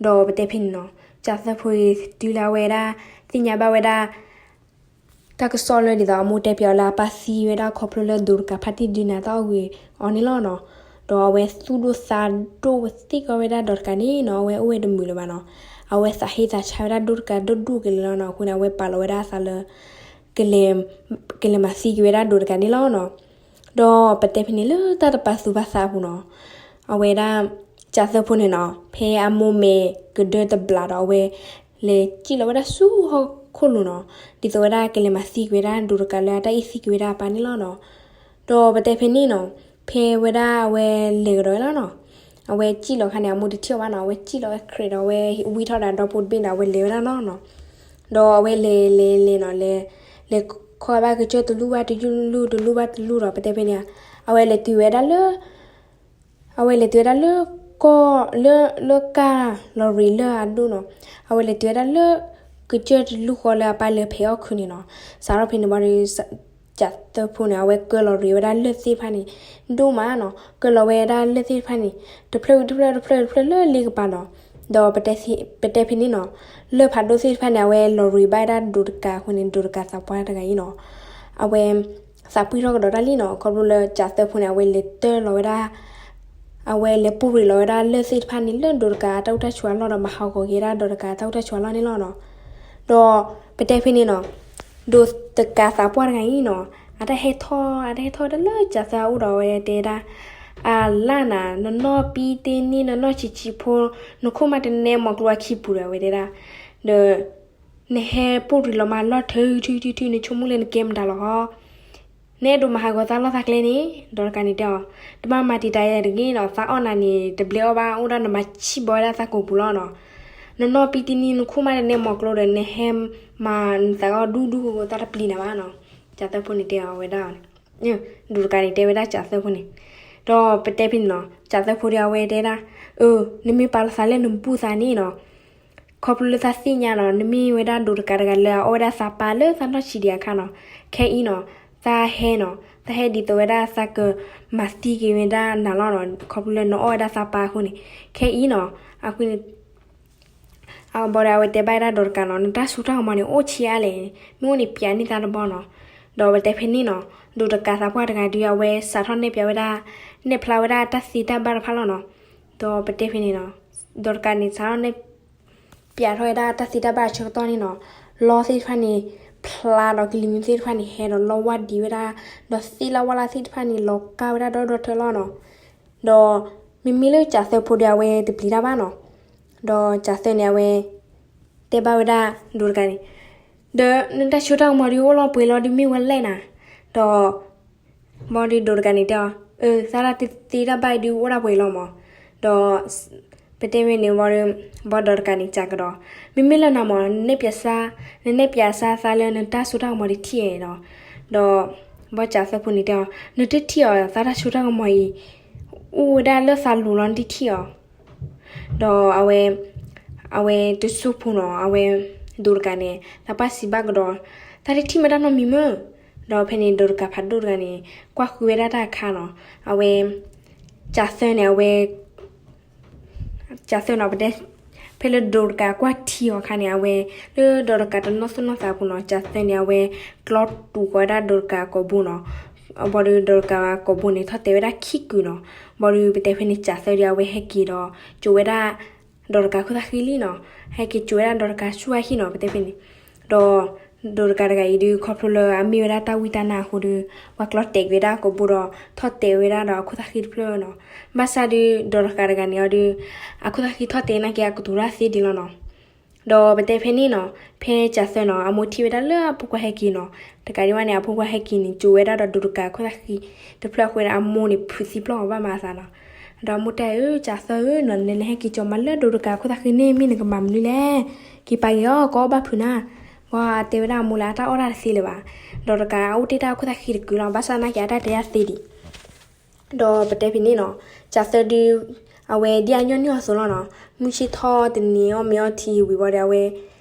ဒီးပတဲဖဲန့ၣ်နီၤ, ကၠၤသၢဖိအံၤတုၤလၢအဝဲဒၣ် သ့ၣ်ညါဘၣ်ဝဲဒၣ် တၢ်ကစီၣ်လၢဒ်သိးအမိၢ်တဲပၠးအီၤလၢအပၢ်သံဝဲဒၣ်ခီဖျိလၢဒိးတကးဖါတံၢ်တဒုန့ၣ် တၢ်အီၣ်ကွံာ်အီၤန့ၣ်လီၤနီၤ. ဒီးအဝဲသူၣ်ဒိၣ်သးဒိၣ်ဝဲသ့ၣ်ကီးဝဲဒၣ်ဒီးတကးန့ၣ်နီၤ, အဝဲအိၣ်ဝဲတမုာ်လၢၤဘၣ်နီၤ. အဝဲသးဟ့သးဆါဝဲဒၣ်ဒိၣ်တကးဒိၣ်ဒိၣ်ကလဲာ်လီၤနီၤ. အဃိန့ၣ် အဝဲပာ်လီၤဝဲဒၣ်အသးလၢ ကလဲၤမၤသံက့ၤဝဲဒၣ်ဒိးတကးန့ၣ်လီၤနီၤ. ဒီးပတဲဖဲန့ၣ်လၢတၢ်တပာ်သူၣ်ပာ်သးအပူၤနီၤ, အဝဲဒၣ် ကၠၤသၢဖိန့ၣ်နီၤ, ဖဲအမိၢ်မဲာ်ကဒၢတဘျးဒီး အဝဲလဲၤစံၣ်လီၤဝဲဒၣ်ဆူဟီၣ်ခိၣ်လိၤနီၤ, ဒ်သိးဝဲဒၣ်ကလဲၤမၤသံက့ၤဝဲဒၣ်ဒိးတကးလၢအတၢ်အံၣ်သံက့ၤဝဲဒၣ်အပၢ်န့ၣ်လီၤနီၤ. ဒီးပတဲဖဲန့ၣ်နီၤ, ဖဲဝဲဒၣ်အဝဲလဲၤကဒီးဝဲလီၤနီၤ, အဝဲစံၣ်လီၤခါန့ၣ် အမိၢ်တထံၣ်အီၤဘၣ်နီၤ, အဝဲစံၣ်လီၤဝဲ ခရဲး ဒီး အဝဲဝံထီၣ်ဒီးဒီဖိတဘ့ၣ်ဒီး အဝဲလဲၤဝဲဒၣ်လီၤနီၤ. ဒီးအဝဲလဲၤလဲၤလဲၤနီၤ, လဲၤ လဲၤခီဘၣ်ကစၢၢ်တလူၢ်ဘၣ်တလူၢ် တလူၢ်ဘၣ်တလူၢ်ဒီး ပတဲဖဲန့ၣ်ဧါ, အဝဲလဲၤတုၤဝဲဒၣ်လၢ အဝဲလဲၤတုၤဝဲဒၣ်လၢ ကီၢ်လၢ လၢကၢ်လီၤရ့ၤလၢအဒိၣ်နီၤ, အဝဲလဲၤတုၤဝဲဒၣ်လၢ ကစၢၢ်တလူၢ်ဃီလၢအပၢ်လဲၤဖဲးအီၣ်ခုးန့ၣ်နီၤ. စးထီၣ်ဖဲန့ၣ်ဘၣ်ဒီး ကၠၤသၢဖိန့ၣ် အဝဲကၢလီၤရ့ၤဝဲဒၣ်လၢၢ်သ့ၣ်တဖၣ်န့ၣ် ဒိၣ်မးနီၤ, ကၢလီၤဝဲဒၣ်လၢၢ်သ့ၣ်တဖၣ်န့ၣ် တဖျၢၣ်ဝံၤတဖျၢၣ် တဖျၢၣ်တဖျၢၣ်လၢလ့ကပၤနီၤ. ဒီးပတဲဖဲန့ၣ်နီၤ, လၢၢ်ဖးဒိၣ်သ့ၣ်တဖၣ်န့ၣ် အဝဲလီၤရ့ၤဘၣ်ဝဲဒၣ်ဒိးတကးအဃိန့ၣ် ဒိးတကးသးပှၢ်တဂၤအံၤနီၤ, အဝဲ သးပှံၢ်ထီၣ်ကဒီးတၢ်လံနီၤ. ခီဖျိလၢကၠၤသၢဖိန့ၣ် အဝဲလဲၤတၢၢ်လီၤဝဲဒၣ် အဝဲလဲၤပူၤရ့ၤလီၤဝဲဒၣ်လၢၢ်သ့ၣ်တဖၣ်န့ၣ် လၢဒိးတကးအတၢ်အိၣ်တၢ်ဆိးအလီၢ်ဒီး မၤဟးဂီၤက့ၤဝဲဒၣ်ဒိးတကးအတၢ်အိၣ်တၢ်ဆိးအလီၢ်န့ၣ်လီၤနီၤ. ဒီးပတဲဖဲန့ၣ်နီၤ, ဒိးတကးသးပှၢ်တဂၤအံၤနီၤ, အတၢ်ဟဲထီၣ် အတၢ်ဟဲထီၣ်ဝဲဒၣ်လၢကၠးသၢအအိၣ်ဒီး အဝဲတဲဒၣ်, အလၢ်နၤ, နနီၢ်ပံတ့ၢ်နံၣ် နနီၢ်ဆံးဆံးဖိ, နခိၣ်မးတနဲမီၤကျိအခံပူၤဒီး အဝဲတဲဒၣ်, ဒီး နဟဲပိၢ်ရံးလီၤမးလီၢ်ထၢ ထုထုထု နဆိကမိၣ်လၢနကဲမတၤလီၤဟီ, နအဲၣ်ဒိးမၤဟးဂီၤသးလီၢ်သးကျဲန့ၣ်, ဒီးတကးန့ၣ်တဲအီၤ, တဘၣ်မၤတံာ်တာ်ယၤတဂ့ၤနီၤ, သးအီၣ်နၤန့ၣ် တဘျဲအီၣ်ဘၣ် အိၣ်ဒၣ်နမၤဆံၣ်ဘီဝဲဒၣ်သးကိာ်ပူၤလီၤနီၤ, နနီၢ်ပံတ့ၢ်နံၣ် နခိၣ်မးတနဲမီၤကျိဒီး နဟဲမၤနသးအီၣ်ဒူဒူကီကီ သးတပျံၤနၤဘၣ်နီၤ, ကၠးသၢဖိန့ၣ်တဲအီၤဝဲဒၣ်, ဒိးတကးန့ၣ်တဲဝဲဒၣ်ကၠးသၢဖိန့ၣ်, ဒီးပတဲဖဲန့ၣ်နီၤ, ကၠးသၢဖိဒီးအဝဲတဲဒၣ်, အၢ နမ့ၢ်ပာ်လီၤသးလၢနဘူၣ်သးန့ၣ်နီၤ ခီဖျိလၢသးသ့ၣ်ညါနီၤ, နမ့ၢ်ဝဲဒၣ်ဒိးတကးတဂၤလၢအအီၣ်ဝဲဒၣ်သးပၢ်လၢသးနီၢ်ဆံးဒံးအခါနီၤ, ခဲအံၤနီၤ, သးဟဲနီၤ, သးဟဲဒ်သိးဝဲဒၣ်သးကမၤသံက့ၤဝဲဒၣ်နၤလီၤနီၤ, ခီဖျိလၢနအီၣ်ဝဲဒၣ်သးပၢ်အဃိန့ၣ်, ခဲအံၤနီၤ, အဃိန့ၣ် အဘီဒီးအဝဲတဲဘၣ်ဝဲဒၣ်ဒိးတကးနီၤ, နတၢ်စိတၢ်ကမီၤန့ၣ် အိၣ်ဆံးအါလဲၣ်, မ့ၢ်အိၣ်န့ၣ်ပျးန့ၢ်သးတဘီနီၤ, ဒီးပတဲဖဲန့ၣ်နီၤ, ဒိးတကးသးပှၢ်တဂၤဒုး အဝဲစးထီၣ်နဲၣ်ပျးဝဲဒၣ်, နဲၣ်ဖျါဝဲဒၣ်တၢ်သ့တၢ်ဘၣ်တဖၣ်လီၤနီၤ, ဒီးပတဲဖဲန့ၣ်နီၤ, ဒိးတကးန့ၣ် စးထီၣ်နဲၣ် ပျးထီၣ်ဝဲဒၣ်တၢ်သ့တၢ်ဘၣ်အဆၢကတီၢ်န့ၣ်နီၤ, လီသ့ၣ်တဖၣ်န့ၣ် ဖျါဒီးကလံၤမုၢ်သ့ၣ်တဖၣ်န့ၣ် ဟဲဒီးလီဝါဒံးဝဲဒၣ်, ဒီးသ့ၣ်လၢဝါလၢသ့ၣ်တဖၣ်န့ၣ် လီၤကါဝဲဒၣ်ဒီဒီထၢလီၤနီၤ, ဒီးမ့မ့ၢ်လၢကၠးသၢဖိဒီးအဝဲတပျံၤတၢ်ဘၣ်နီၤ, ဒီးကၠးသၢန့ၣ် အဝဲ တဲဘၣ်ဝဲဒၣ်ဒိးတကးန့ၣ်, ဒီးနတၢ်စိတၢ်ကမီၤဒုးအိၣ်လီၤပှဲၤလီၤဒုးမ့ၢ်ဝဲလဲၣ်နၤ, ဒီး ဘီဒုးဒိးတကးန့ၣ်တဲအီၤ, အၢ သးတၢ်သ့တၢ်ဘၣ်အံၤဒုးအိၣ်ဒၣ်ပှဲၤလီၤမး, ဒီး ပတဲဝဲန့ၣ်ဘီဒုး, ဘီဒိးတကးန့ၣ်စးကဒီး, မ့မ့ၢ်လၢနၤမး နနဲၣ်ပျးစါ, နနဲၣ်ပျးစါသးလၢနတၢ်စိတၢ်ကမီၤဒုးထံၣ်နီၤ, ဒီး ဘီကၠးသၢဖိန့ၣ်တဲအီၤ, နတထံၣ်အီၤ သးတၢ်စိတၢ်ကမီၤအံၤ အိၣ်ဝဲဒၣ်လၢသးလိၤလီၤ နတထံၣ်အီၤ ဒီးအဝဲ, အဝဲတစိၢ်ဖိနီၤ, အဝဲ ဒိးတကးန့ၣ် သးပှၢ်စံးဘၣ်ကဒီး, သးတထံၣ်မ့ၢ်တၢ်နီတမံၤမး, ဒီးဖဲန့ၣ်ဒိးတကးဖးဒိၣ်တဂၤန့ၣ် ကွၢ်ဃုာ်ဝဲဒၣ်တၢ်အခါနီၤ, အဝဲ ကၠးသၢန့ၣ် အဝဲ ကၠးသၢနီၤ ပတဲ, ဖဲလၢဒိးတကးကွၢ်ထံအီၤအခါန့ၣ် အဝဲ လၢဒိးတကးတနီၢ်သူၣ်နီၢ်သးအပူၤနီၤ, ကၠးသၢန့ၣ် အဝဲ ကျီတူာ်ဃီၤဝဲဒၣ်ဒိးတကးကိာ်ဘိနီၤ, ဘီဒုးဒိးတကးကိာ်ဘိန့ၣ် ထီၣ်တဲာ်ဝဲဒၣ်ခံကုာ်နီၤ, ဘီဒုးပတဲဖဲန့ၣ် ကၠးသၢဒုး အဝဲဟဲက့ၤဒီး ကၠိဝဲဒၣ် ဒိးတကးခိၣ်သၣ်ဃံလံနီၤ, ဟဲက့ၤကၠိဝဲဒၣ်ဒိးတကးဆူၣ်အဟံၣ်နီၤ ပတဲဖဲန့ၣ်, ဒီး ဒိးတကးတဂၤအံၤဒုး ခီဖျိလၢအမ့ၢ်ဝဲဒၣ်တၢ်ဝံတၢ်နါအဃိဒီး ပှၤကျီတဲာ်က့ၤဝဲဒၣ်ကိာ်ဘိဒီး ထီၣ်တဲာ်ဝဲဒၣ်ဒီးအခိၣ်သၣ်ဃံတဖျၢၣ်နီၤ, ဘၣ်ဆၣ်ဒုး ဒိးတကးတဂၤန့ၣ်အီၤဒုး အခိၣ်သၣ်ဃံထီၣ်တဲာ်နာ်က့ အကတိၤတၢ်သ့ဒံးလီၤနီၤ, ဒီးပတဲဖဲန့ၣ်နီၤ, ဖဲကၠးသၢနီၤ အမိၢ်ထံၣ်ဝဲဒၣ်လၢအဖိခွါဟဲက့ၤနီၤ, တကးဒံးဘၣ်န့ၣ် အဖိခွါဟဲက့ၤန့ၣ် ကၠိဝဲဒၣ်ဒီးဒိးတကးခိၣ်သၣ်ဃံတဖျၢၣ်အဃိန့ၣ် အမိၢ်န့ၣ်ဖုးသံပျီၢ်အီၤဘၣ်မးအသးနီၤ, ဒီးအမိၢ်တဲဧၢ ကၠးသၢဧၢနီၤ, နလဲၤဟဲက့ၤကၠီမးလၢဒိးတကးခိၣ်သၣ်ဃံန့ၣ် မ့ၢ်နကမၤမနုၤလဲၣ်, က့ၤပာ်က့ၤအီၤ ကအီၣ်ဘၣ်ဖုးနၤ, ဘၣ်တဲဝဲဒၣ်အမိၢ်လၢအတၢ်အီၣ်တၢ်တသ့လၢၤဘၣ်, ဒီးတကးအအိၣ်တ့ၢ်တၢ်ခိၣ်သၣ်ဃံတကုာ်လီၤ, ဘၣ်ဆၣ်နာ်က့အတၢ်တဲတၢ်သ့ဒံး ဒီးပတဲဖဲန့ၣ်နီၤ, ကၠးသၢဒုး အဝဲဒ်အညီနုၢ်အီၤအသိးလီၤနီၤ, မုၢ်ဆ့ၣ်ထီၣ်တနံၤအီၣ်မ့ၤအီထံဝံၤဘီဒီး အဝဲ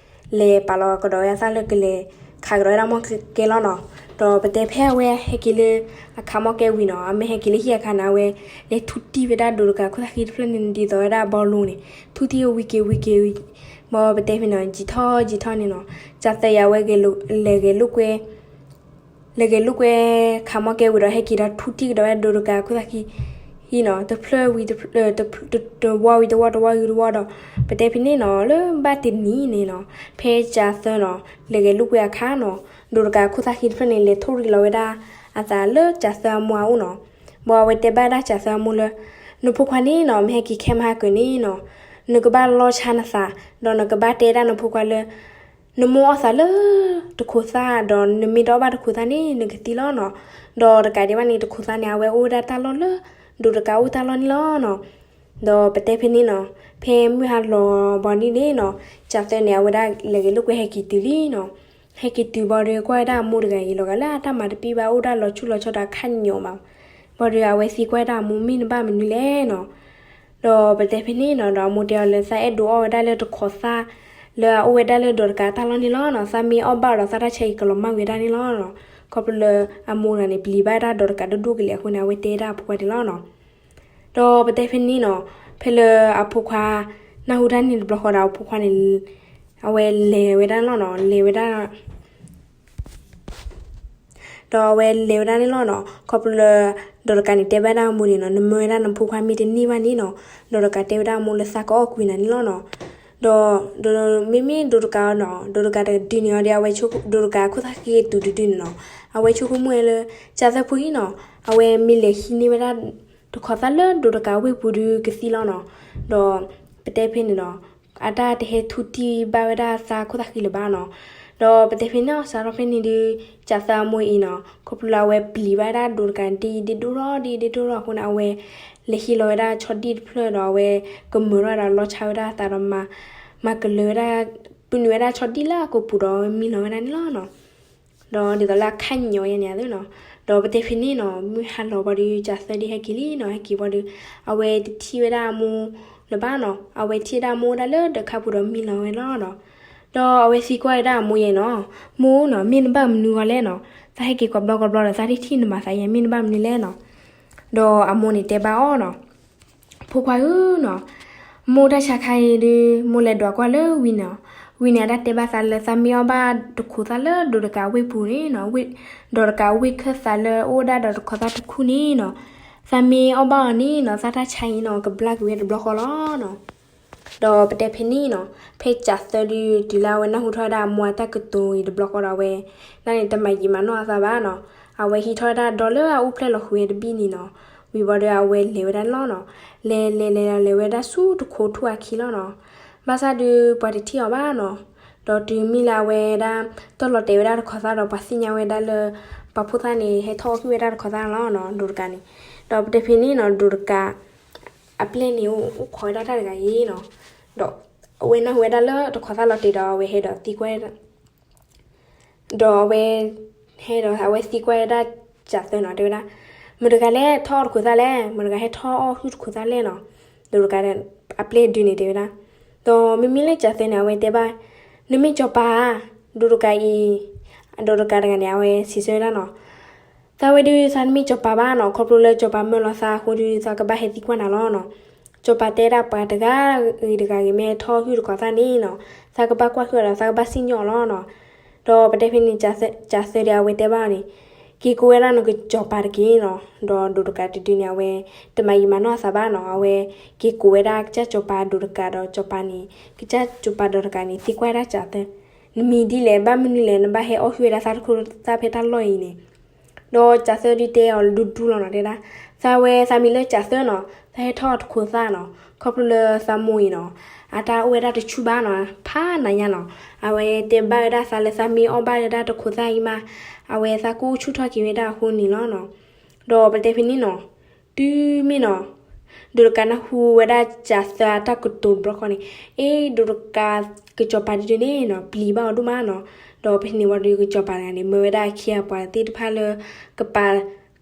လဲၤပာ်လီၤကဒီးဝဲအသးလၢကလဲၤခးကဒီးဝဲဒၣ်မီၢ်ကဲလီၤနီၤ, ဒီးပတဲဖဲအဝဲဟဲက့ၤလၢ အခးမီၢ်ကဲဝံၤနီၤ, အမ့ၢ်ဟဲက့ၤလၢဟံၣ်အခါန့ၣ် အဝဲလဲၤထူတံၢ်ဝဲဒၣ်ဒိးတကးခိၣ်သၣ်ဃံတဖျၢၣ်န့ၣ် ဒ်သိးဝဲဒၣ်ဘီလူန့ၣ် ထူတံၢ်ဝံၤက့ၤဝံၤက့ၤဝံၤ, ဘီပတဲဖဲန့ၣ် ယံာ်ထီၣ်ယံာ်ထီၣ်န့ၣ်နီၤ, ကၠးသၢအံၤအဝဲ လဲၤဂဲၤလိာ်ကွဲ လဲၤဂဲၤလိာ်ကွဲ ခးမီၢ်ကဲဝံၤဒီး ဟဲက့ၤဒီးထူတံၢ်ကဒီးဝဲဒၣ်ဒိးတကးခိၣ်သၣ်ဃံ ဟံၣ်နီၤ, တဖျၢၣ်ဝံၤတဖျၢၣ်, တဝီဝံၤတဝီ တဝီဝံၤတဝီဒီး ပတဲဖဲန့ၣ်နီၤ လၢဘၣ်တနံၤန့ၣ်နီၤ, ဖဲကၠးသၢနီၤ လဲၤဂဲၤလိာ်ကွဲအခါနီၤ, ဒိးတကးခိၣ်သၣ်ဃံတဖျၢၣ်န့ၣ် လဲၤထီၣ်ရံးလီၤဝဲဒၣ်အသးလၢကၠးသၢအမိၢ်အအိၣ်နီၤ, ဘီအဝဲတဲဘၣ်ဒၣ်ကၠးသၢအမိၢ်လၢ နဖိခွါန့ၣ်နီၤ မ့ၢ်ဟဲက့ၤခဲမဟါကၢၤန့ၣ်နီၤ, နကဘၣ်လီဆါနသး, ဒီးနကဘၣ်တဲဒၣ်နဖိခွါလၢ နမိၢ်အီၣ်သးလၢတခိးသၣ် ဒီးနမ့ၢ်တအီၣ်ဘၣ်တခိးသၣ်န့ၣ် နကသံလီၤနီၤ, ဒီးတကးဒံးဘၣ်န့ၣ် တခိးသၣ်န့ၣ် အဝဲအိၣ်ဝဲဒၣ်တၢ်လီၢ်လၢ ဒိးတကးအိၣ်တၢ်လီၢ်န့ၣ်လီၤနီၤ, ဒီးပတဲဖဲန့ၣ်နီၤ, ဖဲမုၢ်ဟါလီၤဘီန့ၣ်န့ၣ်နီၤ, ကၠးသၢန့ၣ် အဝဲဒၣ်လဲၤဂဲၤလိာ်ကွဲဟဲက့ၤတုၤလံနီၤ, ဟဲက့ၤတုၤဘီဒီး ကွၢ်ဝဲဒၣ်အမိၢ်တဂၤအံၤ လီၤဂာ်လၢအတၢ်မၤတပ့ၢ်ဘၣ် အိၣ်ဒၣ်လီၤဆူၣ်လီၤဆီဒီးအခါညီးမး, ဘီဒီးအဝဲသံကွၢ်ဝဲဒၣ်အမိၢ် မ့ၢ်နဘၣ်မနုၤလဲၣ်နီၤ ဒီးပတဲဖဲန့ၣ်နီၤ ဒီးအမိၢ်တဲအီၤလၢ သးအဲၣ်ဒိးအီၣ်ဝဲဒၣ်လၢတခိးသၣ် လၢအအိၣ်ဝဲဒၣ်လၢဒိးတကးတၢ်လီၢ်န့ၣ်လီၤနီၤ, သးမ့ၢ်အီၣ်ဘၣ်ဒီးသးတၢ်ဆါအံၤကလီၤမၢ်ဝဲဒၣ်န့ၣ်လီၤနီၤ, ခီဖျိလၢအမိၢ်တဂၤန့ၣ် ပျံၤဘၣ်ဒၣ်ဒိးတကးဒိၣ်ဒိၣ်ကလဲာ်အဃိန့ၣ် အဝဲတဲဒၣ်အဖိခွါန့ၣ်လီၤနီၤ, ဒီးပတဲဖဲန့ၣ်နီၤ, ဖဲလၢအဖိခွါ နၢ်ဟူတၢ်န့ၣ်တဘျီဃီဒီး အဖိခွါန့ၣ် အဝဲလဲၤဝဲဒၣ်လီၤနီၤ, လဲၤဝဲဒၣ် ဒီးအဝဲလဲၤဝဲဒၣ်န့ၣ်လီၤနီၤ, ခီဖျိလၢ ဒိးတကးန့ၣ်တဲဘၣ်ဒၣ်အမိၢ်န့ၣ်နီၤ, နမၢဝဲဒၣ်နဖိခွါမ့ၢ်တန့ၢ်ဘၣ်န့ၣ်နီၤ, ဒိးတကးတဲဝဲဒၣ်အမိၢ်လၢသးကအီၣ်ကွံာ်နၤန့ၣ်လီၤနီၤ, ဒီး ဒီးမ့မ့ၢ်ဒိးတကးအီၤနီၤ, ဒိးတကးတဒုန့ၣ်အီၤဒီး အဝဲဒိးတကးခိၣ်သၣ်ဃံတူာ်တဒုန့ၣ်နီၤ, အဝဲဆိကမိၣ်ဝဲလၢ ကၠၣ်သၢဖိအံၤနီၤ, အဝဲမ့ၢ်လဲၤဟံးန့ၢ်ဝဲဒၣ် တခီသၣ်လၢဒိးတကးဝ့ၢ်ပူၤဒုးကသံလီၤနီၤ. ဒီးပတဲဖဲန့ၣ်နီၤ, အတၢ်တဟဲထူတံၢ်ဘၣ်ဝဲဒၣ်သးခိၣ်သၣ်ဃံလၢၤဘၣ်နီၤ. ဒီးပတဲဖဲန့ၣ် စးထီၣ်ဖဲန့ၣ်ဒုး ကၠၣ်သၢအမိၢ်အံၤနီၤ, ခီဖျိလၢအဝဲပျံၤဘၣ်ဝဲဒၣ်ဒိးတကးဒ်အံၤ ဒ်ဒိၣ်ထီၣ်ဒ်အံၤ ဒ်ဒိၣ်ထီၣ်အဃိန့ၣ် အဝဲ လဲၤဟံးလီၤဝဲဒၣ်ဆီဒံၣ်တဖျၢၣ်ဒီး အဝဲကမၢထီၣ်ဝဲဒီးလီၤဆါဝဲဒၣ်အသးဒီး မၤကလၢၤဝဲဒၣ် ပုၢ်နုာ်ဝဲဒၣ်ဆီဒံၣ်လၢအကိာ်ပူၤဒီး အဝဲမံလီၤဝဲဒၣ်န့ၣ်လီၤနီၤ. ဒီးဒ်သိးလၢအခါညီယဲန့ၣ်နီၤ, ဒီးပတဲဖဲန့ၣ်နီၤ မုၢ်ဟါလီၤဘၣ်ဒီး ကၠၣ်သၢဒုးဟဲက့ၤလံနီၤ, ဟဲက့ၤဘၣ်ဒီး အဝဲတထံၣ်ဝဲဒၣ်အမိၢ်လၢၤဘၣ်နီၤ, အဝဲထံၣ်ဝဲဒၣ်အမိၢ်အိၣ်ဒၣ်လၢဒၢးခါပူၤဒီးမံလီၤဝဲလီၤနီၤ. ဒီးအဝဲသံကွၢ်ဝဲဒၣ်အမိၢ်ယဲနီၤ, မိၢ်နီၤ မ့ၢ်နဘၣ်မနုၤဂီၤလဲၣ်နီၤ, သးဟဲက့ၤကိးဘျီကိးဘျီဒီး သးထံၣ်ထံၣ်နမၤသးယဲ မ့ၢ်နဘၣ်မနုၤလဲၣ်နီၤ. ဒီးအမိၢ်န့ၣ်တဲဘၣ်အီၤနီၤ, ဖိခွါဧၢနီၤ, မိၢ်တၢ်ဆါခါအံၤဒုး မိၢ်လဲၤဒွးကွၢ်လၢဝံၤန့ၣ်, ဝံၤန့ၣ် အတၢ်တဲဘၣ်သးလၢ သးမ့ၢ်အီၣ်ဘၣ်တခိးသၣ်လၢဒိးတကးဝ့ၢ်ပူၤန့ၣ်နီၤ, ဒိးတကးဝ့ၢ်ခၢၣ်သးလၢအိၣ်ဝဲဒၣ်ဒီးတခီသၣ်တခူၣ်န့ၣ်နီၤ, သးမ့ၢ်အီၣ်ဘၣ်အီၤန့ၣ်နီၤ သးတၢ်ဆါအံၤနီၤ ကဘျါက့ၤဝဲတဘျီဃီလီၤနီၤ. ဒီးပတဲဖဲန့ၣ်နီၤ, ဖဲကၠၣ်သၢဒုး တုၤလၢအဝဲနၢ်ဟူထီၣ်ဝဲဒၣ်အမိၢ်အတၢ်ကတိၤအံၤတဘျီဃီဒီး အဝဲ ဒ်န့ၣ် တမၤယံာ်မၤနီၢ်အသးဘၣ်နီၤ, အဝဲဟံးထီၣ်ဝဲဒၣ်ဒီလၢအအိၣ်ဖျဲၣ်လီၤဃုာ်ဝဲတဘ့ၣ်န့ၣ်နီၤ, ဝံၤဘၣ်ဒီးအဝဲလဲၤဝဲဒၣ်န့ၣ်လီၤနီၤ, လဲၤလဲၤလဲၤဒီးလဲၤဝဲဒၣ်ဆူတခိးထူၣ်အခံလီၤနီၤ. ဘၣ်ဆၣ်ဒုးပှၤတထံၣ်အီၤဘၣ်နီၤ, ဒီးတုၤမ့ၢ်လၢအဝဲဒၣ် တီၢ်လီၤတဲာ်ဝဲဒၣ်တခိးသၣ်ဒီး ပှၤသ့ၣ်ညါဝဲဒၣ်လၢ ပှၤဖိသၣ်န့ၣ် ဟဲထီၣ်အီၣ်ဟုၣ်ဝဲဒၣ်တခိးသၣ်လီၤနီၤ ဒိးတကးန့ၣ်. ဒီးပတဲဖဲန့ၣ်နီၤ ဒိးတကး အပျဲၢ်န့ၣ် အိၣ်ခိးဝဲဒၣ်တၢ်တဂၤအံၤနီၤ, ဒီးအဝဲနၢ်ဟူဝဲဒၣ်လၢတခိးသၣ်လီၤတဲာ်ဒီး အဝဲဟဲဒီးသံကွၢ် ဒီးအဝဲ ဟဲဒီးအဝဲသံကွၢ်ဝဲဒၣ်ကၠၣ်သၢနီၤ တဲဝဲဒၣ်, မတၤတဂၤလဲၣ်ထီၣ်အီၣ်တခိးသၣ်လဲၣ်, မတၤတဂၤဟဲထီၣ်အီၣ်ဟုၣ်တခိးသၣ်လဲၣ်နီၤ. ဒိးတကး အပျဲၢ်ဒုန့ၣ်တဲဝဲဒၣ်, ဒီးမ့မ့ၢ်လၢကၠၣ်သၢန့ၣ် အဝဲတဲဘၣ်, နမ့ၢ်စီၤပၤဧါ, ဒိးတကးအံၤ, ဒိးတကးတဂၤန့ၣ် အဝဲစံးဆၢဝဲဒၣ်နီၤ, သးဝဲဒုးသးတမ့ၢ်စီၤပၤဘၣ်နီၤ, ခီဖျိလၢစီၤပၤမၢလီၤသးအဃိဒီး သးကဘၣ်ဟဲသံကွၢ်နၤလီၤနီၤ. စီၤပၤတဲဒၣ်ပှၤတဂၤဂ့ၤတဂၤဂ့ၤ မ့ၢ်ဟဲထီၣ်ဟုၣ်တခိးသၣ်န့ၣ်နီၤ, သးကဘၣ်ကွၢ်ဟုၣ်အီၤဒီး သးကဘၣ်စံၣ်ညီၣ်အီၤလီၤနီၤ. ဒီးပတဲဖဲန့ၣ် ကၠၣ်သၢဒီးအဝဲတဲဘၣ်အီၤန့ၣ်, က့ၤကိးဝဲဒၣ်နကစီၤပၤတက့ၢ်နီၤ. ဒီးဒိးတကးတဒုန့ၣ် အဝဲ တမၤယံာ်မၤနီၢ်အသးဘၣ်နီၤ, အဝဲက့ၤကိးဝဲဒၣ်ကစၢ်စီၤပၤဒိးတကးဒီး စီၤပၤန့ၣ် ကစၢ်စီၤပၤဒိးတကးန့ၣ် သံကွၢ်ဝဲဒၣ်ကၠၣ်သၢ, နမံၤဒ်လဲၣ်, ဘၣ်မနုၤလဲၣ် နဘၣ်ဟဲအီၣ်ဟုၣ်ဝဲဒၣ်သးတခိးသၣ်ဖဲတၢ်လီၢ်အံၤန့ၣ်. ဒီးကၠၣ်သၢဒုးတဲအီၤဒူဒူလီၤနီၤ, တဲဒၣ်, သးဝဲသးမံၤလၢကၠၣ်သၢနီၤ, သးဟဲထီၣ်အီၣ်တခိးသၣ်နီၤ, ခီဖျိလၢသးမိၢ်အံၤနီၤ, အတၢ်အိၣ်ဝဲဒၣ်တဆူၣ်ဘၣ်နီၤ, ဖးနၤညါနီၤ, အဝဲတဲဘၣ်ဝဲဒၣ်သးလၢ သးမ့ၢ်အီၣ်ဘၣ်ဝဲဒၣ်တခိးသၣ်အံၤမး, အဝဲသးကအိၣ်ဆူၣ်ထီၣ်က့ၤဝဲဒၣ်အဃိန့ၣ်လီၤနီၤ. ဒီးပတဲဖဲန့ၣ်နီၤ, တုၤမ့ၢ်နီၤ, ဒိးတကးနၢ်ဟူဝဲဒၣ်ကၠၣ်သၢအတၢ်ကတိၤတဘျီဃီန့ၣ်, အ့ ဒိးတကး ကစီၤပၤဒုန့ၣ်နီၤ ပျံၤဘၣ်အီၤဒိၣ်မးနီၤ. ဒီးဖဲန့ၣ်ဝံၤဒီး ကစီၤပၤတဂၤန့ၣ် မၢဝဲဒၣ်အခ့အပှၤသ့ၣ်တဖၣ်လၢ ကပာ်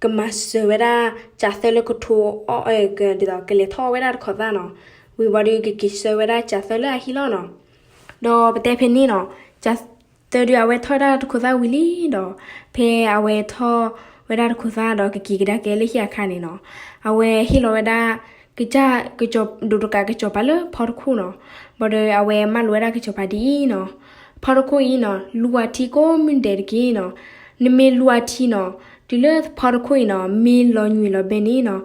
ကမၤစၢၤဝဲဒၣ်ကၠၣ်သၢလၢကထိအီၣ် ဒ်သိးကလဲၤထီၣ်အီၣ်ဝဲဒၣ်တခိးသၣ်နီၤ. ဝံၤဘၣ်ဒီး ကက့ၤဆှၢဝဲဒၣ်ကၠၣ်သၢလၢအဟံၣ်လီၤနီၤ. ဒီးပတဲဖဲန့ၣ်နီၤ, ကၠၣ်သၢဒုအဝဲထီၣ်ဝဲဒၣ်တခိးသၣ်ဝံၤလံဒီး, ဖဲအဝဲထီၣ်ဝဲဒၣ်တခိးသၣ်ဒီး ကက့ၤကဒါက့ၤလၢဟံၣ်အခါန့ၣ်နီၤ, အဝဲဟ့ၣ်လီၤဝဲဒၣ် ကစၢ် ဒိးတကးကစီၤပၤလၢဖီတခိၣ်နီၤ. ဘၣ်ဒီးအဝဲမၢလိာ်ဝဲဒၣ်ကစီၤပၤဒ်အံၤနီၤ, ဖီတခိၣ်အံၤနီၤ လူၤအထံကိးမုၢ်ဒဲးတက့ၢ်နီၤ. နမ့ၢ်လူၤအထံနီၤ, တုၤလၢဖီတခိၣ်အံၤနီၤ မ့ၢ်လီၤညွံးလီၤဘဲန့ၣ်နီၤ,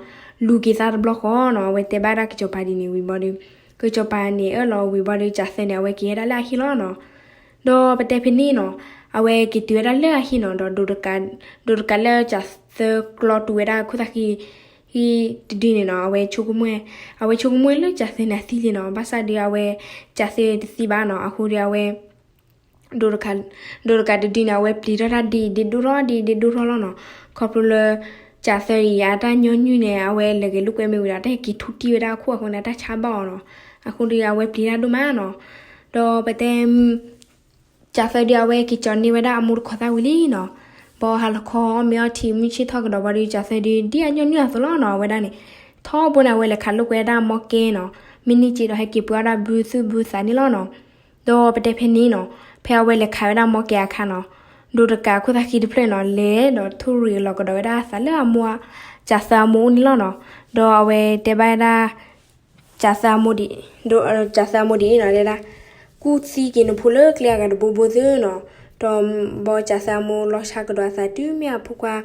လူၤက့ၤသးတဘျီဃီနီၤ. အဝဲတဲဘၣ်ဒၣ်ကစီၤပၤဒ်န့ၣ်ဝံၤဘၣ်ဒီး ကစီၤပၤန့ၣ်အၢၣ်လီၤဝံၤဘၣ်ဒီး ကၠၣ်သၢန့ၣ် အဝဲက့ၤဝဲဒၣ်လၢအဟံၣ်လီၤနီၤ. ဒီးပတဲဖဲန့ၣ်နီၤ, အဝဲက့ၤတုၤဝဲဒၣ်လၢအဟံၣ်နီၤ, ဒီး ဒိးတကးလၢကၠၣ်သၢကျီတုၤဝဲဒၣ်ခိၣ်သၣ်ဃံ ဟံၣ်တဒုန့ၣ်နီၤ, အဝဲဆိကမိၣ်, အဝဲဆိကမိၣ်လၢကၠၣ်သၢန့ၣ်အသံလံနီၤ. ဘၣ်ဆၣ်ဒီးအဝဲ ကၠၣ်သၢတသံဘၣ်နီၤ. အဃိဒီးအဝဲ ဒိးတကး ဒိးတကးတဒုန့ၣ် အဝဲပျံၤထီၣ်တၢ်ဒ်အံၤဒ်ဒိၣ်ထီၣ်ဒ်အံၤဒ်ဒိၣ်ထီၣ်လီၤနီၤ. ခီဖျိလၢ ကၠၣ်သၢအံၤ အတၢ်ညီနုၢ်န့ၣ် အဝဲလဲၤဂဲၤလိာ်ကွဲမ့ၢ်ဝံၤဒီး အတၢ်ဟဲက့ၤထူတံၢ်ဝဲဒၣ်အခိၣ်အဃိန့ၣ် အတၢ်ဆါဘၣ်အီၤနီၤ. အဃိဒီးအဝဲပျံၤတၢ်ဒိၣ်မးနီၤ. ဒီးပတဲ ကၠၣ်သၢဒု အဝဲက့ၤကၠီၤန့ၢ်ဝဲဒၣ်အမိၢ်တခိးသၣ်ဝံၤလံနီၤ. ဘၣ်ဟါလီၤခီ မ့ၢ်အီထံမုၢ်ဆ့ၣ်ထီၣ်ကဒီးဘၣ်ဒီး ကၠၣ်သၢဒု ဒ်အညီနုၢ်အသိးလီၤနီၤ. အဝဲဒၣ်န့ၣ် ထီဘိန့ၣ် အဝဲလဲၤခးလိာ်ကွဲဒၣ်မီကဲနီၤ. မ့ၢ်န့ၢ်က့ၤဒီး ဟဲက့ၤပှ့ၤအီၣ်ဒၣ်ဘုသူၣ်ဘုသးန့ၣ်လီၤနီၤ. ဒီးပတဲဖဲန့ၣ်နီၤ, ဖဲအဝဲလဲၤခးဝဲဒၣ်မီကဲအခါနီၤ, ဒိးတကးခိၣ်သၣ်ဃံတဖျၢၣ်နီၤ လဲၤဒီးထိၣ်ရံၣ်လီၤကဒီးဝဲဒၣ်အသးလၢအမိၢ် ကၠၣ်သၢအမိၢ်အိၣ်န့ၣ်လီၤနီၤ. ဒီးအဝဲတဲဘၣ်ဝဲဒၣ် ကၠၣ်သၢအမိၢ်ဒ်, ကၠၣ်သၢအမိၢ်ဒ်အံၤနီၤ တဲဒၣ်, ကူၣ်သံက့ၤနဖိလၢကျဲအဂၤတဘိဘိသုနီၤ. ဒီးဘီကၠၣ်သၢအမိၢ်လီၤဆါကဒီးအသးတုၤမ့ၢ်အဖိခွါ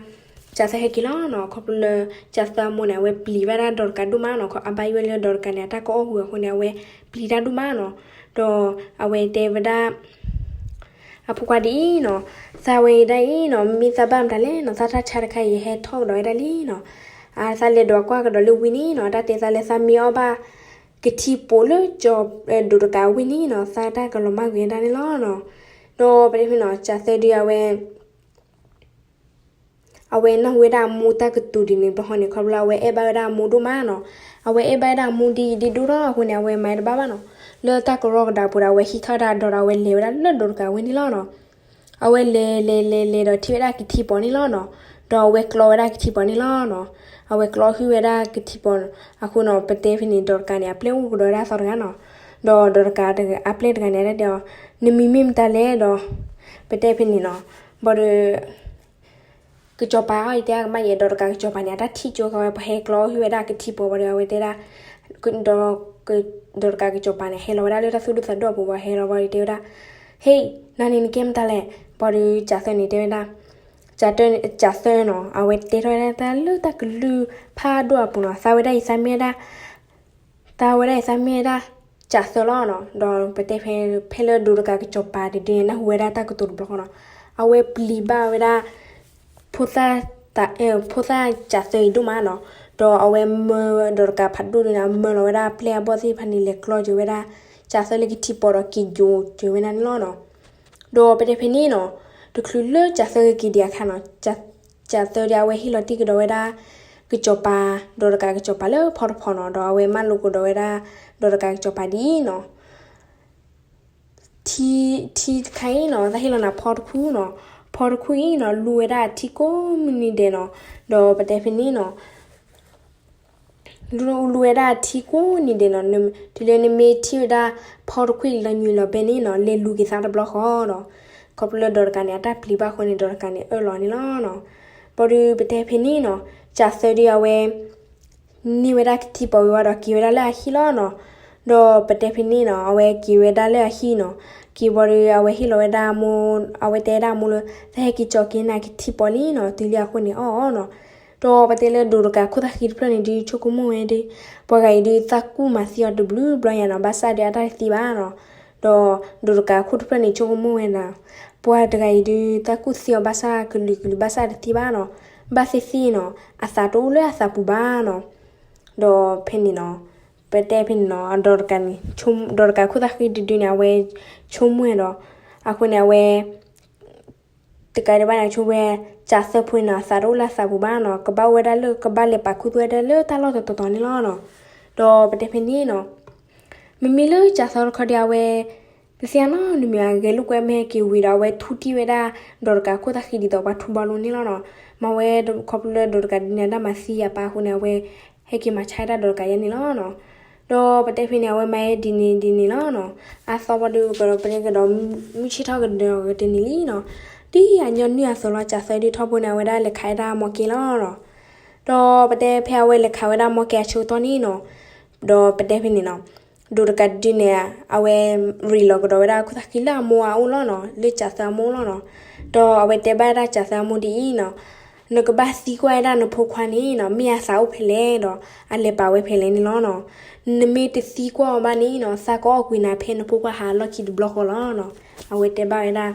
ကၠၣ်သၢဟဲက့ၤလီၤနီၤ. ခီဖျိလၢ ကၠၣ်သၢအမိၢ်န့ၣ် အဝဲပျံၤဘၣ်ဒၣ်ဒိးတကးဒိၣ်မးနီၤ. အဘၣ်ယွဲၢ်လၢဒိးတကးန့ၣ် အတၢ်ကအီၣ်ဝံၤအဃိန့ၣ် အဝဲပျံၤတၢ်ဒိၣ်မးနီၤ. ဒီးအဝဲတဲဝဲဒၣ် အဖိခွါဒ်အံၤနီၤ, သးဝဲအံၤဒ်အံၤနီၤ, မ့ၢ်သးဘၣ်မတၤလဲၣ်နီၤ, သးတၢ်ဆါတခါအံၤ ယဟဲထီၣ်ကဒီးဝဲဒၣ်လံနီၤ, အသးလဲၤဒိးကွၢ်ကဒီးလၢဝ့ၢ်န့ၣ်နီၤ, တၢ်တဲသးလၢသးမ့ၢ်အီၣ်ဘၣ်ကထံပိာ်လၢကၠီၤ ဒိးတကးဝ့ၢ်န့ၣ်နီၤ, သးတၢ်ကလီၤမၢ်ဂ့ၤဒၣ်န့ၣ်လီၤနီၤ. ဒီးပတဲဖဲနီၤ ကၠးသၢဒုးအဝဲ အဝဲနၢ်ဟူဝဲဒၣ်အမိၢ်တၢ်ကတိၤဒ်န့ၣ်တဘျီဃီန့ၣ် ခီဖျိလၢအဝဲအဲၣ်ဘၣ်ဝဲဒၣ်အမိၢ်ဒိၣ်မးနီၤ, အဝဲအဲၣ်ဘၣ်ဝဲဒၣ်အမိၢ်ဒ်အံၤဒ်ဒိၣ်ထီၣ်အဃိန့ၣ် အဝဲမၤတဘၣ်ဘၣ်နီၤ, လၢတၢ်ကရီကဒါပူၤဒီး အဝဲဟံးထီၣ်ဝဲဒၣ်ဒီး အဝဲလဲၤဝဲဒၣ်လၢဒိးတကးဝ့ၢ်န့ၣ်လီၤနီၤ. အဝဲလဲၤလဲၤလဲၤလဲၤဒီးထံၣ်ဝဲဒၣ်ကထံပိာ်န့ၣ်လီၤနီၤ, ဒီးအဝဲကျီဝဲဒၣ်ကထံပိာ်န့ၣ်လီၤနီၤ, အဝဲကျီဟုၣ်ဝဲဒၣ်ကထံပိာ်အဃိနီၤ, ပတဲဖဲန့ၣ် ဒိးတကးန့ၣ် အပျဲၢ်အိၣ်ကဒီးဝဲဒၣ်သီတဂၤနီၤ, ဒီးဒိးတကးအပျဲၢ်တဂၤန့ၣ် တဲအီၤ နမံၤမ့ၢ်မတၤလဲၣ်ဒီး ပတဲဖဲန့ၣ်နီၤ, ဘၣ်ဒီး ကစီၤပၤအီၤ ယတဲအကမၣ်ယဲ ဒိးတကးကစီၤပၤန့ၣ် အတၢ်ထံၣ်ကၠိဃီဝဲ ပှၤဟဲကျီဟုၣ်ဝဲဒၣ်ကထံပိာ်ဘၣ်ဒီး အဝဲတဲဒၣ် ဒီး ဒိးတကးကစီၤပၤန့ၣ် ဟဲလီၤဝဲဒၣ်လၢတၢ်သူၣ်ဒူသးဒူအပူၤ ပှၤဟဲလီၤဘၣ်ဒီးတဲဝဲဒၣ်, ဟ့ၣ် နၤန့ၣ်နကဲမတၤလဲၣ်, ဘၣ်ဒီးကၠးသၢန့ၣ်တဲဝဲဒၣ်, ကၠးသၢနီၤ အဝဲတဲထီၣ်ဝဲဒၣ်တၢ်လၢတၢ်ကလုၢ်ဖးဒိၣ်အပူၤနီၤ, သးဝဲဒၣ်အံၤသးမ့ၢ်ဝဲဒၣ် သးဝဲဒၣ်အံၤသးမ့ၢ်ဝဲဒၣ် ကၠးသၢလီၤနီၤ, ဒီးပတဲဖဲ ဖဲလၢဒိးတကးကစီၤပၤတဒုန့ၣ် နၢ်ဟူဝဲဒၣ်တၢ်ကတိၤတဘျီဃီနီၤ, အဝဲပျံၤဘၣ်ဝဲဒၣ် ဖိသၣ် ဖိသၣ်ကၠးသၢအံၤဒိၣ်မးနီၤ, ဒီးအဝဲမၢဒိးတကးဖးဒိၣ်ဒုန့ၣ် အမၢလီၤဝဲဒၣ်အပျဲၢ်အဘီၣ်သ့ၣ်တဖၣ်န့ၣ် လဲၤကျီက့ၤဝဲဒၣ် ကၠးသၢလၢကထံပိာ်ဒီးက့ၤယိၤက့ၤဝဲဒၣ်န့ၣ်လီၤနီၤ. ဒီးပတဲဖဲန့ၣ်နီၤ, တချုးလၢကၠးသၢကက့ၤဒံးအခါနီၤ, ကၠးသၢဒီးအဝဲဟ့ၣ်လီၤတံၢ်ကဒီးဝဲဒၣ် ကစီၤပၤ, ဒိးတကးကစီၤပၤလၢဖီတဖီနီၤ, ဒီးအဝဲမၢလိာ်ကဒီးဝဲဒၣ် ဒိးတကးကစီၤပၤဒ်အံၤနီၤ, ထံ ထံတခါအံၤနီၤ သးဟ့ၣ်လီၤနၤဖီတခူနီၤ, ဖီတခူအံၤနီၤ လူဝဲဒၣ်အထံကိးမုၢ်နံၤဒဲးနီၤ, ဒီးပတဲဖဲန့ၣ်နီၤ လူ လူဝဲဒၣ်အထံကိးနံၤဒဲးနီၤ, တုၤလၢနမ့ၢ်ထံၣ်ဝဲဒၣ်ဖီတခူအံၤလီၤညွံးလီၤဘဲန့ၣ်နီၤ လဲၤလူၤက့ၤသးတဘျီဃီဒီး, ခီဖျိလၢဒိးတကးန့ၣ် အတၢ်ပျံၤဘၣ်အဃိန့ၣ် ဒိးတကးန့ၣ်အၢၣ်လီၤန့ၣ်လီၤနီၤ. ဘၣ်ဒီးပတဲဖဲန့ၣ်နီၤ, ကၠးသၢဒီးအဝဲ န့ၢ်ဝဲဒၣ်ကထံပိာ်ဝံၤဝဲဒီးက့ၤဝဲဒၣ်လၢအဟံၣ်လီၤနီၤ. ဒီးပတဲဖဲန့ၣ်နီၤ အဝဲက့ၤဝဲဒၣ်လၢအဟံၣ်နီၤ, က့ၤဘၣ်ဒီးအဝဲဟ့ၣ်လီၤဝဲဒၣ်အမိၢ်, အဝဲတဲဒၣ်အမိၢ်လၢ သးဟဲက့ၤကၠီၤက့ၤနၤကထံပိာ်လံနီၤ, တုၤလံအဃိန့ၣ်အီၣ်အီၤနီၤ. ဒီးပတဲလၢဒိးတကးခိၣ်သၣ်ဃံတဖျၢၣ်န့ၣ်ဒုး ဆိကမိၣ်ဝဲဒၣ်, ပှၤဂၤအံၤဒုးသးကူၣ်မၤသံအီၤတဘျုးဘျီယါနီၤ, ဘၣ်ဆၣ်ဒီးအတၢ်တသံဘၣ်နီၤ. ဒီးဒိးတကးခိၣ်တဖျၢၣ်န့ၣ် ဆိကမိၣ်ဝဲဒၣ်, ပှၤတဂၤအံၤဒုးသးကူၣ်သံအီၤဘၣ်ဆၣ်ကလုာ်ကလုာ်ဘၣ်ဆၣ်တသံဘၣ်နီၤ, ဘၣ်သ့ၣ်သ့ၣ်နီၤ အသးတအိၣ်လၢအသးပူၤဘၣ်နီၤ. ဒီးဖဲန့ၣ်နီၤ, ပတဲဖဲန့ၣ်နီၤ အဒိးတကးန့ၣ်, ဒိးတကးခိၣ်သၣ်ဃံတဒုန့ၣ် အဝဲဆိကမိၣ်ဝဲဒီး, အဃိန့ၣ် အဝဲ တကးဒံးဘၣ်န့ၣ် ဆိဝဲ, ကၠးသၢဖိန့ၣ်နီၤ အသးတအိၣ်လၢအသးပူၤဘၣ်နီၤ, ကဘၣ်အိၣ်ဝဲဒၣ်လၢ ကဘၣ်လဲၤပာ်ခူသူၣ်ဝဲဒၣ်လၢတၢ်လီၢ်တတီၤတီၤန့ၣ်လီၤနီၤ. ဒီးပတဲဖဲန့ၣ်နီၤ, မ့မ့ၢ်လၢကၠးသၢတခီဒီး အဝဲ ပသ့ၣ်ညါနီတမံၤ အဂဲၤလိာ်ကွဲမ့ၢ်ဟဲက့ၤဝံၤဒီး အဝဲထူတံၢ်ဝဲဒၣ် ဒိးတကးခိၣ်သၣ်ဃံဒ်သိးပှၤထူဘီလိန့ၣ်လီၤနီၤ. မ့ၢ်ဝဲခီဖျိလၢဒိးတကးဒုးန့ၣ် အတၢ်မၤသံအပၢ်အဃိန့ၣ် အဝဲဟဲက့ၤမၤဆါဝဲဒၣ်ဒိးတကးယဲန့ၣ်လီၤနီၤ. ဒီးပတဲဖဲန့ၣ် အဝဲမၤဝဲဒ်န့ၣ်ဒ်န့ၣ်လီၤနီၤ. အသီဝံၤဒီး ကဒီးပတဲကဒီး မုၢ်ဆ့ၣ်ထီၣ်ကဒီးတနံၤလံနီၤ. ဒ်အညီနုၢ်အသိးလီၤ ကၠးသၢဒုးထီဘိန့ၣ် အဝဲဒၣ်လဲၤခးဝဲဒၣ်မီၢ်ကဲလီၤနီၤ. ဒီးပတဲဖဲအဝဲလဲၤခးဝဲဒၣ်မီၢ်ကဲအဆၢကတီၢ်န့ၣ်နီၤ, ဒီးပတဲဖဲန့ၣ်နီၤ, ဒိးတကးဒုးန့ၣ် အဝဲရ့လီၤကဒီးဝဲဒၣ်ခိၣ်သၣ်ဃံလၢအမိၢ်အအိၣ်လီၤနီၤ, လၢကၠးသၢအမိၢ်လီၤနီၤ. ဒီးအဝဲတဲဘၣ်ဝဲဒၣ်ကၠးသၢအမိၢ်ဒ်အံၤနီၤ, နကဘၣ်သံကွၢ်ဝဲဒၣ်နဖိခွါန့ၣ်နီၤ, မ့ၢ်အသးအိၣ်ဖဲလဲၣ်ဒီး အလဲၤပာ်ဝဲဖဲလဲၣ်န့ၣ်လီၤနီၤ. နမ့ၢ်တသံကွၢ်အီၤဘၣ်န့ၣ်နီၤ, သးကအီၣ်ကွံာ်နၤဖဲနဖိခွါဟးလီၢ်ခံတဘျီဃီလီၤနီၤ. အဝဲတဲဘၣ်ဝဲဒၣ်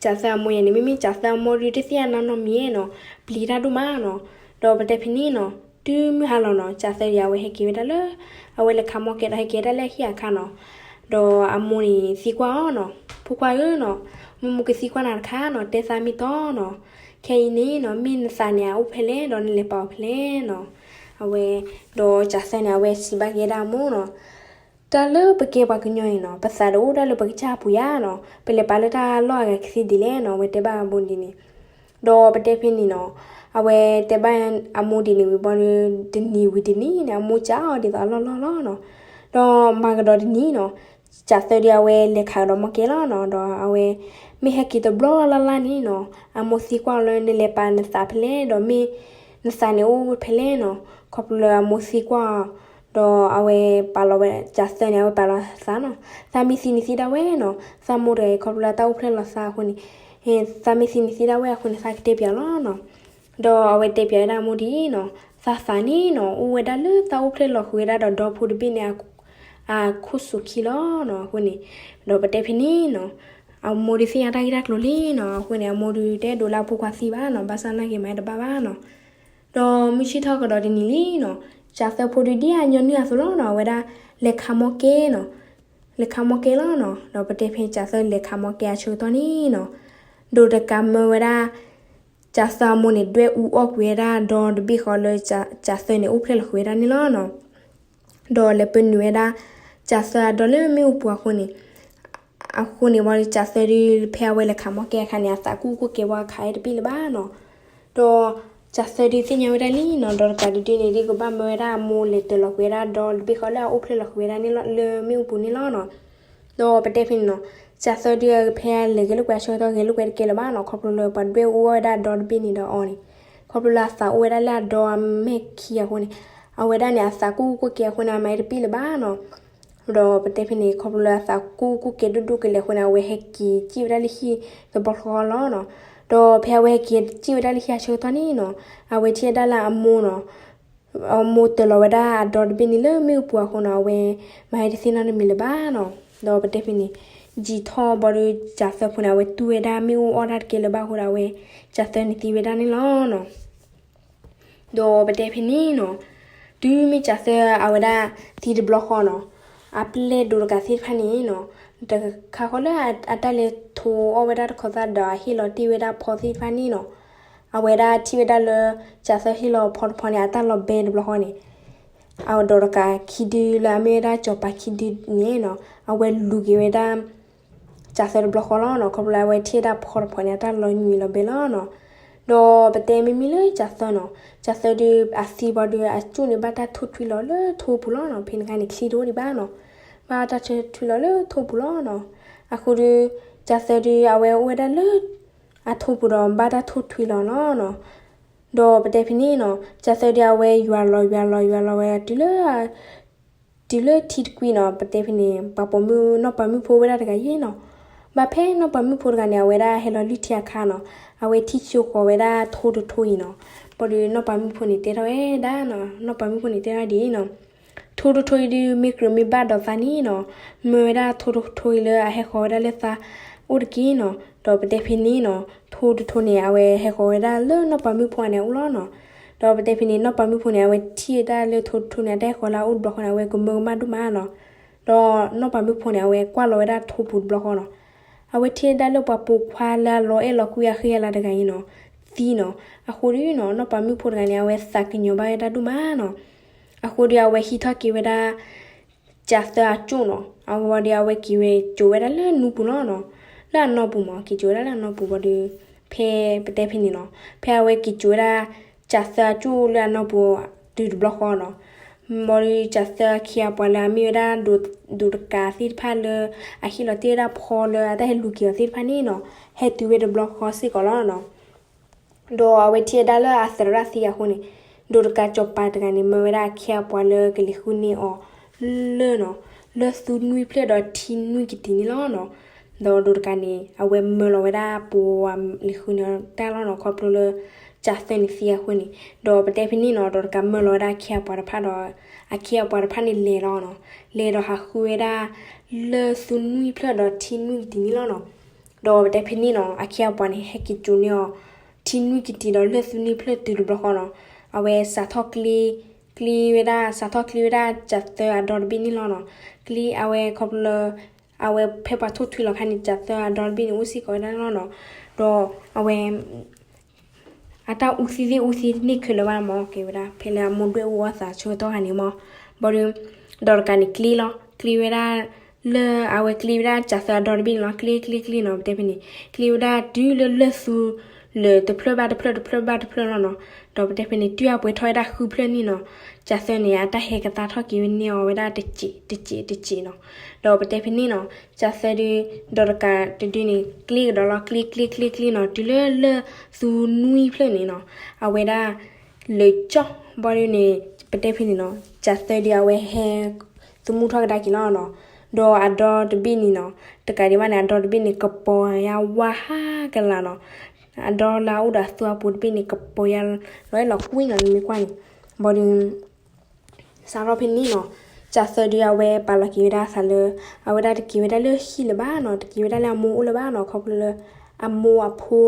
ကၠးသၢအမိၢ်ယဲန့ၣ် မ့မ့ၢ်ကၠးသၢအမိၢ်ဒုးတသ့ၣ်ညါနီတမံၤနီၤ, ပျံၤတၢ်ဒိၣ်မးနီၤ. ဒီးပတဲဖဲန့ၣ်နီၤ, တုၤမုၢ်ဟါလီၤနီၤ, ကၠးသၢဒီးအဝဲဟဲက့ၤဝဲဒၣ်လၢ အဝဲလဲၤခးမီၢ်ကဲဒီးဟဲက့ၤဝဲဒၣ်လၢအဟံၣ်အခါနီၤ. ဒီးအမိၢ်န့ၣ်သံကွၢ်အီၤနီၤ, ဖိခွါဧၢနီၤ, မ့ၢ်မိၢ်ကသံကွၢ်နၤတခါနီၤ, တဲသးမ့ၢ်တီနီၤ, ခဲအံၤန့ၣ်နီၤ မ့ၢ်နသးန့ၣ်အအိၣ်ဖဲလဲၣ် ဒီးနလဲၤပာ်အီၤဖဲလဲၣ်နီၤ. အဝဲ ဒီးကၠးသၢန့ၣ် အဝဲစံးဘၣ်က့ၤဝဲဒၣ်အမိၢ်နီၤ, တၢ်လၢပကဲပှၤကညီအံၤနီၤ, ပသးတအိၣ်ဒၣ်လၢပကစၢ်အပူၤယါနီၤ, ပလဲၤပာ်လၢတၢ်လီၢ်အဂၤကသ့ဒ်လဲၣ်နီၤ, အဝဲတဲဘၣ်အမိၢ်ဒ်န့ၣ်. ဒီးပတဲဖဲန့ၣ်နီၤ, အဝဲတဲဘၣ်အမိၢ်ဒ်န့ၣ်ဝံၤဘီဒီး တနံၤဝံၤတနံၤန့ၣ် အမိၢ်စံးအီၤဒ်သိးအလီၢ်လီၢ်လီၤနီၤ. ဒီးမၤကဒီးတနံၤနီၤ, ကၠးသၢဒီးအဝဲလဲၤခးကဒီးမီၢ်ကဲလီၤနီၤ. ဒီးအဝဲ မ့ၢ်ဟဲက့ၤတဘျီလၢ်လၢ်န့ၣ်နီၤ, အမိၢ်သံကွၢ်အီၤလၢနလဲၤပာ်နသးဖဲလဲၣ် ဒီးမ့ၢ်နသးန့ၣ်အိၣ်ဖဲလဲၣ်နီၤ. ခီဖျိလၢအမိၢ်သံကွၢ်အီၤ ဒီးအဝဲပာ်လီၤဝဲ ကၠးသၢန့ၣ် အဝဲပာ်လီၤသးနီၤ. သးမ့ၢ်သံန့ၣ်သံဒၣ်ဝဲနီၤ, သးမိၢ်တဂၤအံၤ ခီဖျိလၢတၢ်အိၣ်ဖျဲၣ်လီၤသးအဃိန့ၣ်, သးမ့ၢ်သံန့ၣ်သံဒၣ်ဝဲအဃိန့ၣ် သးကတဲပၠးလီၤနီၤ. ဒီးအဝဲတဲပၠးဝဲဒၣ်အမိၢ်ဒ်အံၤနီၤ, သးသးန့ၣ်နီၤ အိၣ်ဝဲဒၣ်လၢသးအိၣ်ဖျဲၣ်လီၤဃုာ်ဝဲဒၣ်ဒီးဒီဖိတဘ့ၣ်န့ၣ် အခိၣ်စူၤခံလီၤနီၤ အဃိန့ၣ်, ဒီးပတဲဖဲန့ၣ်နီၤ, အမိၢ်ဒုးသ့ၣ်ညါတၢ်ဂ့ၢ်တၢ်ကျိၤလံနီၤ အဃိန့ၣ် အမိၢ်ဒုးတအဲၣ်ဒိးလၢအဖိခွါသံဘၣ်နီၤ ဘၣ်ဆၣ်နာ်က့ၤမၤတဘၣ်ဘၣ်နီၤ, ဒီးမုၢ်ဆ့ၣ်ထီၣ်ကဒီးတနံၤလံနီၤ, ကၠးသၢဖိဒုးဒ်အညီနုၢ်အသိးလီၤနီၤ အဝဲဒၣ်လဲၤခးမီကဲနီၤ, လဲၤခးမီကဲလီၤနီၤ, ဒီးပတဲဖဲကၠးသၢလဲၤခးမီကဲအဆၢကတီၢ်န့ၣ်နီၤ, ဒိးတကးမၢဝဲဒၣ် ကၠးသၢအမိၢ်န့ၣ် ဒွဲၣ်အူအီၣ်ကွံာ်ဝဲဒၣ်ဒီတဘ့ၣ်ဃီလၢ ကၠးသၢန့ၣ် အိၣ်ဖျဲၣ်လီၤဃုာ်ဝဲဒၣ်န့ၣ်လီၤနီၤ, ဒီးလဲၤပၢနုာ်ဝဲဒၣ် ကၠးသၢအဒီလၢမ့ၣ်အူပူၤအဃိန့ၣ်, အဃိန့ၣ်ဝံၤဒီး ကၠးသၢဒုး ဖဲအဝဲလဲၤခးမီကဲအခါန့ၣ် အသးကူၣ်ကူၣ်ကဲဝဲအခးအဲတဘ့ၣ်လၢၤဘၣ်နီၤ, ဒီးကၠးသၢဒုးသ့ၣ်ညါဝဲဒၣ်လံနီၤ ဒီးတကးဒုဒုန့ၣ် ဒ်ကဘၣ်မၢဝဲဒၣ်အမိၢ်လဲၤတၢၤလီၤကွံာ်ဝဲဒၣ်ဒီတဘ့ၣ်ဃီလၢအအိၣ်ဖျဲၣ်လီၤဃုာ်ဝဲဒၣ်န့ၣ်လီၤ လၢမ့ၣ်အူပူၤန့ၣ်လီၤနီၤ, ဒီးပတဲဖဲန့ၣ်နီၤ, ကၠးသၢဒုးဖဲအလဲၤဂဲၤလိာ်ကွဲအဆၢကတီၢ် ဂဲၤလိာ်ကွဲတကဲလၢၤဘၣ်နီၤ ခီဖျိလၢပှၤဒွဲၣ်အူအီၣ်ဝဲဒၣ်ဒီတဘ့ၣ်န့ၣ်ဒီးအီၤန့ၣ်, ခီဖျိလၢအသးအိၣ်ဝဲဒၣ်လၢအဒီအမဲာ်ခံအဃိန့ၣ်, အဝဲဒၣ်န့ၣ် အသးကူၣ်ကူၣ်ကဲအဃိန့ၣ် အမၤအဲတဘ့ၣ်လၢၤဘၣ်နီၤ ဒီးပတဲဖဲန့ၣ် ခီဖျိလၢအသးကူၣ်ကူၣ်ကဲဒိၣ်ဒိၣ်ကလဲာ်အဃိန့ၣ် အဝဲဟဲက့ၤစံၣ်ဝဲဒၣ်လၢဟံၣ်တဘျီဃီလီၤနီၤ, ဒီးဖဲအဝဲဟဲက့ၤစံၣ်ဝဲဒၣ်လၢဟံၣ်အဆၢကတီၢ်န့ၣ်နီၤ, အဝဲထံၣ်ဝဲဒၣ်လၢအမိၢ်နီၤ, အမိၢ်တၢၤလီၤဝဲဒၣ်အဒီတဘ့ၣ်န့ၣ်လၢမ့ၣ်အူပူၤအဃိနီၤ အဝဲမၤဟဲတသ့နီတမံၤလၢၤဘၣ်နီၤ, ဒီးပတဲဖဲန့ၣ်, ယံာ်ထီၣ်ဘီဒီး ကၠးသၢဖိန့ၣ် အဝဲတူၢ်ဝဲဒၣ်မ့ၣ်အူအီၣ်တၢ်တကဲလၢၤဘၣ်အဃိဒီး အဝဲ ကၠးသၢန့ၣ်သံဝဲဒၣ်န့ၣ်လီၤနီၤ ဒီးပတဲဖဲန့ၣ်နီၤ, တုၤမ့ၢ်ကၠးသၢအဝဲဒၣ်သံတဘျီဃီနီၤ, အပျဲၢ်ဒိးတကးသ့ၣ်တဖၣ်န့ၣ်နီၤ, တခါဃီလၢအတၢ်လဲၤထိးအီၣ်ဝဲဒၣ်တခီသၣ်ဒီးအဟ့ၣ်လီၤတ့ၢ်ဝဲဒၣ်ဖီသ့ၣ်တဖၣ်န့ၣ်နီၤ, အဝဲဒၣ်ထံၣ်ဝဲဒၣ်လၢ ကၠးသၢဟ့ၣ်လီၤဖီတဖီန့ၣ် အတၢ်လီၤဘဲတဘျီဃီန့ၣ် အဒိးတကးခံဒုလၢအမ့ၢ်ဝဲဒၣ်စီၤပၤခံဒုန့ၣ်နီၤ, အဝဲလူၤက့ၤဝဲဒၣ် ကၠးသၢတဘျီဃီလီၤနီၤ, ခီဖျိလၢအဝဲထံၣ်ဝဲဒၣ်ဖီတဖီန့ၣ် အတၢ်လီၤညွံးလီၤဘဲလီၤနီၤ, ဒီးပတဲမ့မ့ၢ်လၢကၠးသၢနီၤ, ကၠးသၢဒုးအသံဘီဒီးအကၠိၣ်န့ၣ် ဘၣ်တၢ်ထိၣ်ထွံလီၤလၢထိပူၤလီၤနီၤ, ဖဲန့ၣ်အခါန့ၣ်ချံတအိၣ်ဒံးဘၣ်နီၤ, ဘၣ်တၢ်ထိၣ်ထွံလီၤလၢထိပူၤလီၤနီၤ, အဃိဒီး ကၠးသၢဒုးအဝဲအိၣ်ဝဲဒၣ်လၢ အထိပူၤဒီးဘၣ်တၢ်ထိၣ်ထွံလီၤနီၤနီၤ, ဒီးပတဲဖဲန့ၣ်နီၤ, ကၠးသၢဒုးအဝဲယွၤလီၤယွၤလီၤယွၤလီၤဝဲဒၣ်တုၤလၢ တုၤလၢထံတကွံနီၤ, ပတဲဖဲန့ၣ် ပှၤပိာ်မုၣ်နီၢ်ပၤမုၣ်ဖိဝဲဒၣ်တဂၤအံၤနီၤ, ဘၣ်ဖဲနီၢ်ပၤမုၣ်ဖိတဂၤန့ၣ် အဝဲဒၣ်ဟဲလီၤလုၢ်ထံအခါနီၤ, အဝဲထံၣ်ဆိဃီၤဝဲဒၣ်ထိတထိအံၤနီၤ, ဘၣ်ဒီးနီၢ်ပၤမုၣ်ဖိန့ၣ်တဲထီၣ်ဝဲဒၣ်နီၤ, နီၢ်ပၤမုၣ်ဖိန့ၣ်တဲထီၣ်ဒ်အံၤနီၤ, ထိတထိအံၤဒုး မ့ၢ်ကြၢးမ့ၢ်ဘၣ်ဒီးသးန့ၣ်နီၤ, မၢဝဲဒၣ်ထိတထိအံၤလၢအဟဲဃီၤဝဲဒၣ်လၢသးအိၣ်တက့ၢ်နီၤ, ဒီးပတဲဖဲန့ၣ်နီၤ, ထိတထိန့ၣ် အဝဲဟဲဃီၤဝဲဒၣ်လၢနီၢ်ပၤမုၣ်ဖိအန့ၣ်အအိၣ်လီၤနီၤ, ဒီးပတဲဖဲန့ၣ် နီၢ်ပၤမုၣ်ဖိန့ၣ် အဝဲထံၣ်ဝဲဒၣ်လၢထိတထိန့ၣ် အတၢ်ဟဲဃီၤလၢအအိၣ်တဘျီဃီန့ၣ် အဝဲကမၢကမၣ်ဒိၣ်မးနီၤ, ဒီးနီၢ်ပၤမုၣ်ဖိန့ၣ် အဝဲကွၢ်လီၤဝဲဒၣ်ထိပူၤတဘျီဃီနီၤ, အဝဲထံၣ်ဝဲဒၣ်လၢပှၤပိာ်ခွါလၢအလီၤအဲၣ်လီၤကွံအဃံအလၤတဂၤအံၤနီၤ, သံနီၤ, အဃိဒီးနီၤ နီၢ်ပၤမုၣ်ဖိတဂၤန့ၣ် အဝဲသးကညီၤဘၣ်ဝဲဒၣ်ဒိၣ်မးနီၤ, အဃိဒီးအဝဲဟံးထီၣ်က့ၤဝဲဒၣ် ကၠးသၢအကၠိၣ်နီၤ, အဝဲဒီးအဝဲက့ၤဝဲကၠိၤဝဲဒၣ်လၢနူပူၤလီၤနီၤ, လၢအနီၢ်ပူၤမး က့ၤကၠိၤဝဲဒၣ်လၢအနီၢ်ပူၤဘၣ်ဒီး ဖဲပတဲဖဲန့ၣ်နီၤ, ဖဲအဝဲက့ၤကၠိၤဝဲဒၣ် ကၠးသၢအကၠိၣ်လၢအနီၢ်ပူၤ တုၤတဘျီဃီနီၤ, ဘၣ်ဒီးကၠးသၢအခ့အပှၤလၢအမ့ၢ်ဝဲဒၣ် ဒိးတကးသ့ၣ်တဖၣ်လၢ အဟ့ၣ်လီၤတ့ၢ်ဝဲဒၣ်ဖီလၢအတၢ်ဟဲလူၤက့ၤအီၤသ့ၣ်တဖၣ်န့ၣ်နီၤ, ဟဲတုၤဝဲတဘျီဃီစ့ၢ်ကီးလီၤနီၤ. ဒီးအဝဲထံၣ်ဝဲဒၣ်လၢအသရၣ်သံအဃိန့ၣ်, ဒိးတကးစီၤပၤတဂၤန့ၣ် မၢဝဲဒၣ်အခ့အပှၤလၢကလဲၤဃုန့ၢ်အီၤ လၢၢ်နီၤ, လၢၢ်သူနွံဖျၢၣ်ဒီးထံနွံကတံၤန့ၣ်လီၤနီၤ. ဒီးဒိးတကးန့ၣ် အဝဲမၢလီၤဝဲဒၣ်ပှၤလဲၤဃုန့ၢ်အီၤတၢ်လီၤနီၤ, ခီဖျိလၢ ကၠးသၢန့ၣ်သံအဃိန့ၣ်, ဒီးပတဲဖဲန့ၣ်နီၤ, ဒိးတကးမၢလီၤဝဲဒၣ်အခ့အပှၤတဖၣ်ဒီး အခ့အပှၤတဖၣ်န့ၣ်လဲၤလီၤနီၤ, လဲၤဒီးဟးဃုဝဲဒၣ် လၢၢ်သူနွံဖျၢၣ်ဒီးထံနွံကတံၤန့ၣ်လီၤနီၤ. ဒီးပတဲဖဲန့ၣ်နီၤ, အခ့အပှၤန့ၣ် ဟဲက့ၤကၠိၤန့ၢ်အီၤ ထံနွံကတံၤဒီးလၢၢ်သူနွံဖျၢၣ်တုၤတဘျီဃီနီၤ, အဝဲစးထီၣ်ကျ့, ကျ့ဝဲဒၣ်, စးထီၣ်ကျ့ဝဲဒၣ်ကၠးသၢအဒီတဘ့ၣ်န့ၣ်လီၤနီၤ. ကျ့အဝဲခီဖျိလၢ အဝဲဖဲပှၤထိၣ်ထွံလီၤခါန့ၣ် ကၠးသၢအဒီတဘ့ၣ်န့ၣ်အိၣ်စ့ၢ်ကီးဝဲဒၣ်န့ၣ်လီၤနီၤ. ဒီးအဝဲ အတၢ်အူသံသ့ၣ်အူသံန့ၢ်ခဲလၢာ်ဘၣ်မး ကဲဝဲဒၣ် ဖဲလၢအမိၢ်ဒွဲၣ်အူအီၣ်သးဆၢကတီၢ်ခါန့ၣ်မး. ဘၣ်ဒီး ဒီးတကးန့ၣ်ကျ့လီၤ, ကျ့ဝဲဒၣ် လၢအဝဲကျ့ဝဲဒၣ်ကၠးသၢအဒီတဘ့ၣ်န့ၣ်လီၤ. ကျ့ကျ့ကျ့နီၤ, ပတဲဖဲန့ၣ် ကျ့ဝဲဒၣ်တုၤလၢလၢၢ်သူ လၢတဖျၢၣ်ဘၣ်တဖျၢၣ် တဖျၢၣ်ဘၣ်တဖျၢၣ်လီၤနီၤ. ဒီးပတဲဖဲန့ၣ် တုၤအပှဲၤထီၣ်ဝဲဒၣ်ဃုဖျၢၣ်န့ၣ်နီၤ, ကၠးသၢန့ၣ် အတၢ်ဟဲကသါထီၣ်က့ၤဝဲန့ၢ်အီၤဝဲဒၣ်တစဲးတစဲးတစဲးနီၤ. ဒီးပတဲဖဲန့ၣ်နီၤ, ကၠးသၢဒီး ဒီးတကးတဒုန့ၣ် ကျ့ကဒီးလီၤ, ကျ့ကျ့ကျ့ကျ့နီၤ, တုၤလၢလၢၢ်သူနွံဖျၢၣ်န့ၣ်နီၤ, အဝဲဒၣ် လၢာ်ကၠီၣ်ဘီဒုန့ၣ် ပတဲဖဲန့ၣ်နီၤ, ကၠးသၢဒီးအဝဲဟဲ သမူထီၣ်ကဒါက့ၤလီၤနီၤ. ဒီးအဒီတဘ့ၣ်န့ၣ်နီၤ, တကးဒံးဘၣ်န့ၣ် အဒီတဘ့ၣ်န့ၣ် ကပီၤယါဝါဟးကလာ်နီၤ. အဒီလၢအအိၣ်ဒီးအသူအပူၤတဘ့ၣ်န့ၣ် ကပီၤယါလီၤအဲၣ်လီၤကွံနီၤ, နမ့ၢ်ကွၢ်န့ၣ်. ဘၣ်ဒီး စးထီၣ်ဖဲန့ၣ်နီၤ, ကၠးသၢဒုးအဝဲပာ်လီၤက့ၤဝဲဒၣ်အသးလၢ အဝဲဒၣ်တက့ၤဝဲဒၣ်လၢဟံၣ်လၢၤဘၣ်နီၤ, တက့ၤဝဲဒၣ်လၢအမိၢ်အိၣ်လၢၤဘၣ်နီၤ, ခီဖျိလၢ အမိၢ်အဖိ အ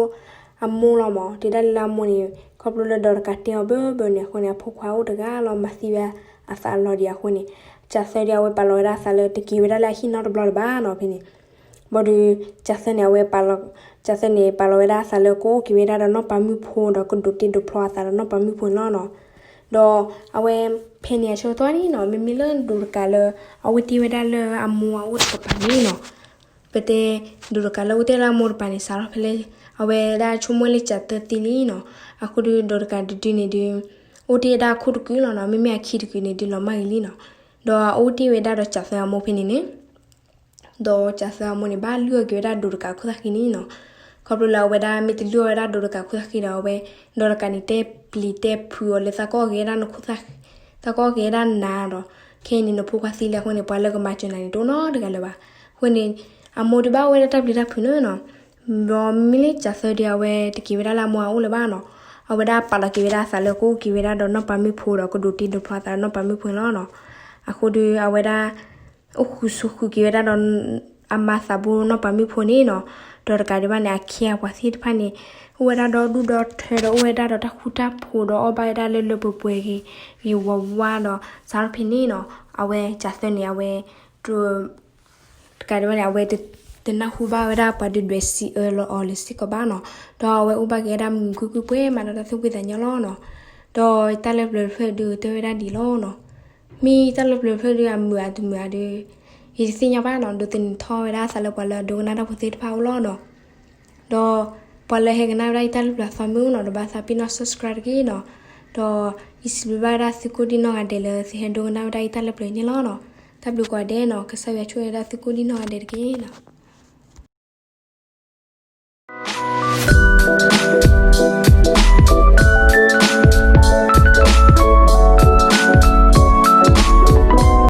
မိၢ်လီၤမး, တ့ဒၣ်လၢအမိၢ်န့ၣ် ခီဖျိလၢဒီးတကးတဲအီၤဘၢဘၢန့ၣ်အဃိန့ၣ် အဖိခွါအိၣ်တဂၤလီၤ မၤသံဝဲအသးလီၤဒံးအဃိန့ၣ်, ကၠးသၢဒုးအဝဲပာ်လီၤဝဲဒၣ်အသးလၢတက့ၤဝဲဒၣ်လၢအဟံၣ်နီတဘျီလၢၤဘၣ်နီၤ ဖဲန့ၣ် ဘၣ်ဒီး ကၠးသၢန့ၣ် အဝဲပာ်လီၤ ကၠးသၢန့ၣ် ပာ်လီၤဝဲဒၣ်အသးလၢကအိၣ်က့ၤဝဲဒၣ်ဒီးနီၢ်ပၤမုၣ်ဖိဒီးကဒိးတ့ဒိးဖျီအသးဒီးနီၢ်ပၤမုၣ်ဖိန့ၣ်လီၤနီၤ. ဒီးအဝဲဖဲန့ၣ်အဆၢကတီၢ်န့ၣ်နီၤ မ့မ့ၢ်လၢဒိးတကးလၢ အအိၣ်တ့ၢ်ဝဲဒၣ်လၢအမိၢ်အအိၣ်တကပၤန့ၣ်နီၤ, ပတဲ ဒိးတကးလၢအိၣ်တ့ၢ်လၢအမိၢ်တကပၤန့ၣ် စးထီၣ်ဖဲလၢ အဝဲဒၣ်ဆိကမိၣ်လၢကၠးသၢသံလံနီၤ, အဃိဒီးဒိးတကးတဒုန့ၣ်ဒုး အိၣ်တ့ၢ်ဝဲဒၣ်အခိၣ်တကုာ်လီၤနီၤ, မ့မ့ၢ်အခံတကုာ်န့ၣ်ဒုးလီၤမၢ်ဂ့ၤလံနီၤ. ဒီးအအိၣ်တ့ၢ်ဝဲဒၣ်ဒီးကၠးသၢအမိၢ်ဖဲန့ၣ်န့ၣ် ဒီးကၠးသၢအမိၢ်န့ၣ် ဘၣ်လုၢ်အီၣ်က့ၤဝဲဒၣ်ဒိးတကးခိၣ်သၣ်ဃံန့ၣ်နီၤ. ခီဖျိလၢအဝဲဒၣ်မ့ၢ်တလုၢ်အီၣ်ဝဲဒၣ်ဒိးတကးခိၣ်သၣ်ဃံဒီး အဝဲ ဒိးတကးန့ၣ် တဲပျံၤတဲဖုးအီၤလၢသးကအီၣ်က့ၤဝဲဒၣ်နခိၣ်သၣ် သးကအီၣ်က့ၤဝဲဒၣ်နၤဒီး ခဲအံၤန့ၣ်နဖိခွါသံလံအဃိန့ၣ် ပှၤလၢကမၤစၢၤနၤန့ၣ် တအိၣ်နီတဂၤလၢၤဘၣ်. အဃိန့ၣ် အမိၢ်ဒုးဘၣ်အိၣ်ဝဲဒၣ်တၢ်ပျံၤတၢ်ဖုးန့ၣ်နီၤ. ဒီးမ့မ့ၢ်လၢကၠးသၢဒုး အဝဲတက့ၤဝဲဒၣ်လၢအမိၢ်အအိၣ်လၢၤဘၣ်နီၤ. အဝဲဒၣ်ပာ်လီၤက့ၤဝဲဒၣ်အသးလၢကအိၣ်က့ၤဝဲဒၣ်ဒီးနီၢ်ပၤမုၣ်ဖိဒီးကဒိးတ့ဒိးဖျီအသးဒီးနီၢ်ပၤမုၣ်ဖိန့ၣ်လီၤနီၤ. အဃိဒီးအဝဲဒၣ် အိၣ်ဃုာ်ဆိးဃုာ်က့ၤဝဲဒၣ်ဒီး အမါသးဘိနီၢ်ပၤမုၣ်ဖိန့ၣ်နီၤ. ဒီးတကးဒံးဘၣ်န့ၣ် အခ့အပှၤသ့ၣ်တဖၣ်န့ၣ် အိၣ်ဝဲဒၣ်ဒီဒူၣ်ဒီထၢဒီးအိၣ်ဝဲဒၣ်ဒီးတၢ်ဃူတၢ်ဖိးဒီးအီၣ်ဘၣ်ဝဲဒၣ်လၢလၢပှဲၤပှဲၤဂ့ၤဂ့ၤဝါဝါဒီး စးထီၣ်ဖဲန့ၣ်နီၤ အဝဲကၠးသၢန့ၣ် အဝဲ တကးဒံးဘၣ်န့ၣ် အဝဲတနၢ်ဟူဘၣ်ဝဲဒၣ်ပှၤဒုးဒွဲၣ်စံးအၢလီၤအီၤလၢၤစ့ၢ်ကီးဘၣ်နီၤ. ဒီးအဝဲအိၣ်ဘၣ်က့ၤဝဲဒၣ်မုာ်မုာ်ခုၣ်ခုၣ်ပှဲၤမးဒီးတၢ်သူၣ်ဖှံသးညီလီၤနီၤ. ဒီးတၢ်လၢပျၢၤတဖျၢၣ်ဒုးကတၢၢ်ဝဲဒၣ်ဒ်အံၤလီၤနီၤ. မ့ၢ်တၢ်လၢပျၢၤတဖျၢၣ်ဒုးအမုာ်အတမုာ်ဧါဒုး ယတသ့ၣ်ညါဘၣ်နီၤ. ဒိးသန့ၤထီၣ်ဝဲဒၣ်အသးလၢပှၤလၢအဒိကနၣ်တၢ်ဖိသ့ၣ်တဖၣ်အအိၣ်လီၤနီၤ. ဒီးပှၤလၢဟဲကနၣ်ဝဲဒၣ်ယတၢ်လၢပျၢၤအသီမ့ၢ်အိၣ်နီၤ ဒီးဘၣ်သးပ့ၤနီၣ် subscribe တက့ၢ်နီၤ. ဒီးယစံးဘျုးဘၣ်ဝဲဒၣ်သုကိၣ်ဒံနီၢ်ဂၤဒဲးလၢသုဟဲဒိကနၣ်ဝဲဒၣ်ယတၢ်လၢပျၢၤန့ၣ်လီၤနီၤ. တၢ်ဘျုးကိးဂၤဒဲးနီၤ. ကစၢ်ယွၤဆိၣ်ဂ့ၤဝဲဒၣ်သုကိၣ်ဒံနီၢ်ဂၤဒဲးတက့ၢ်နီၤ.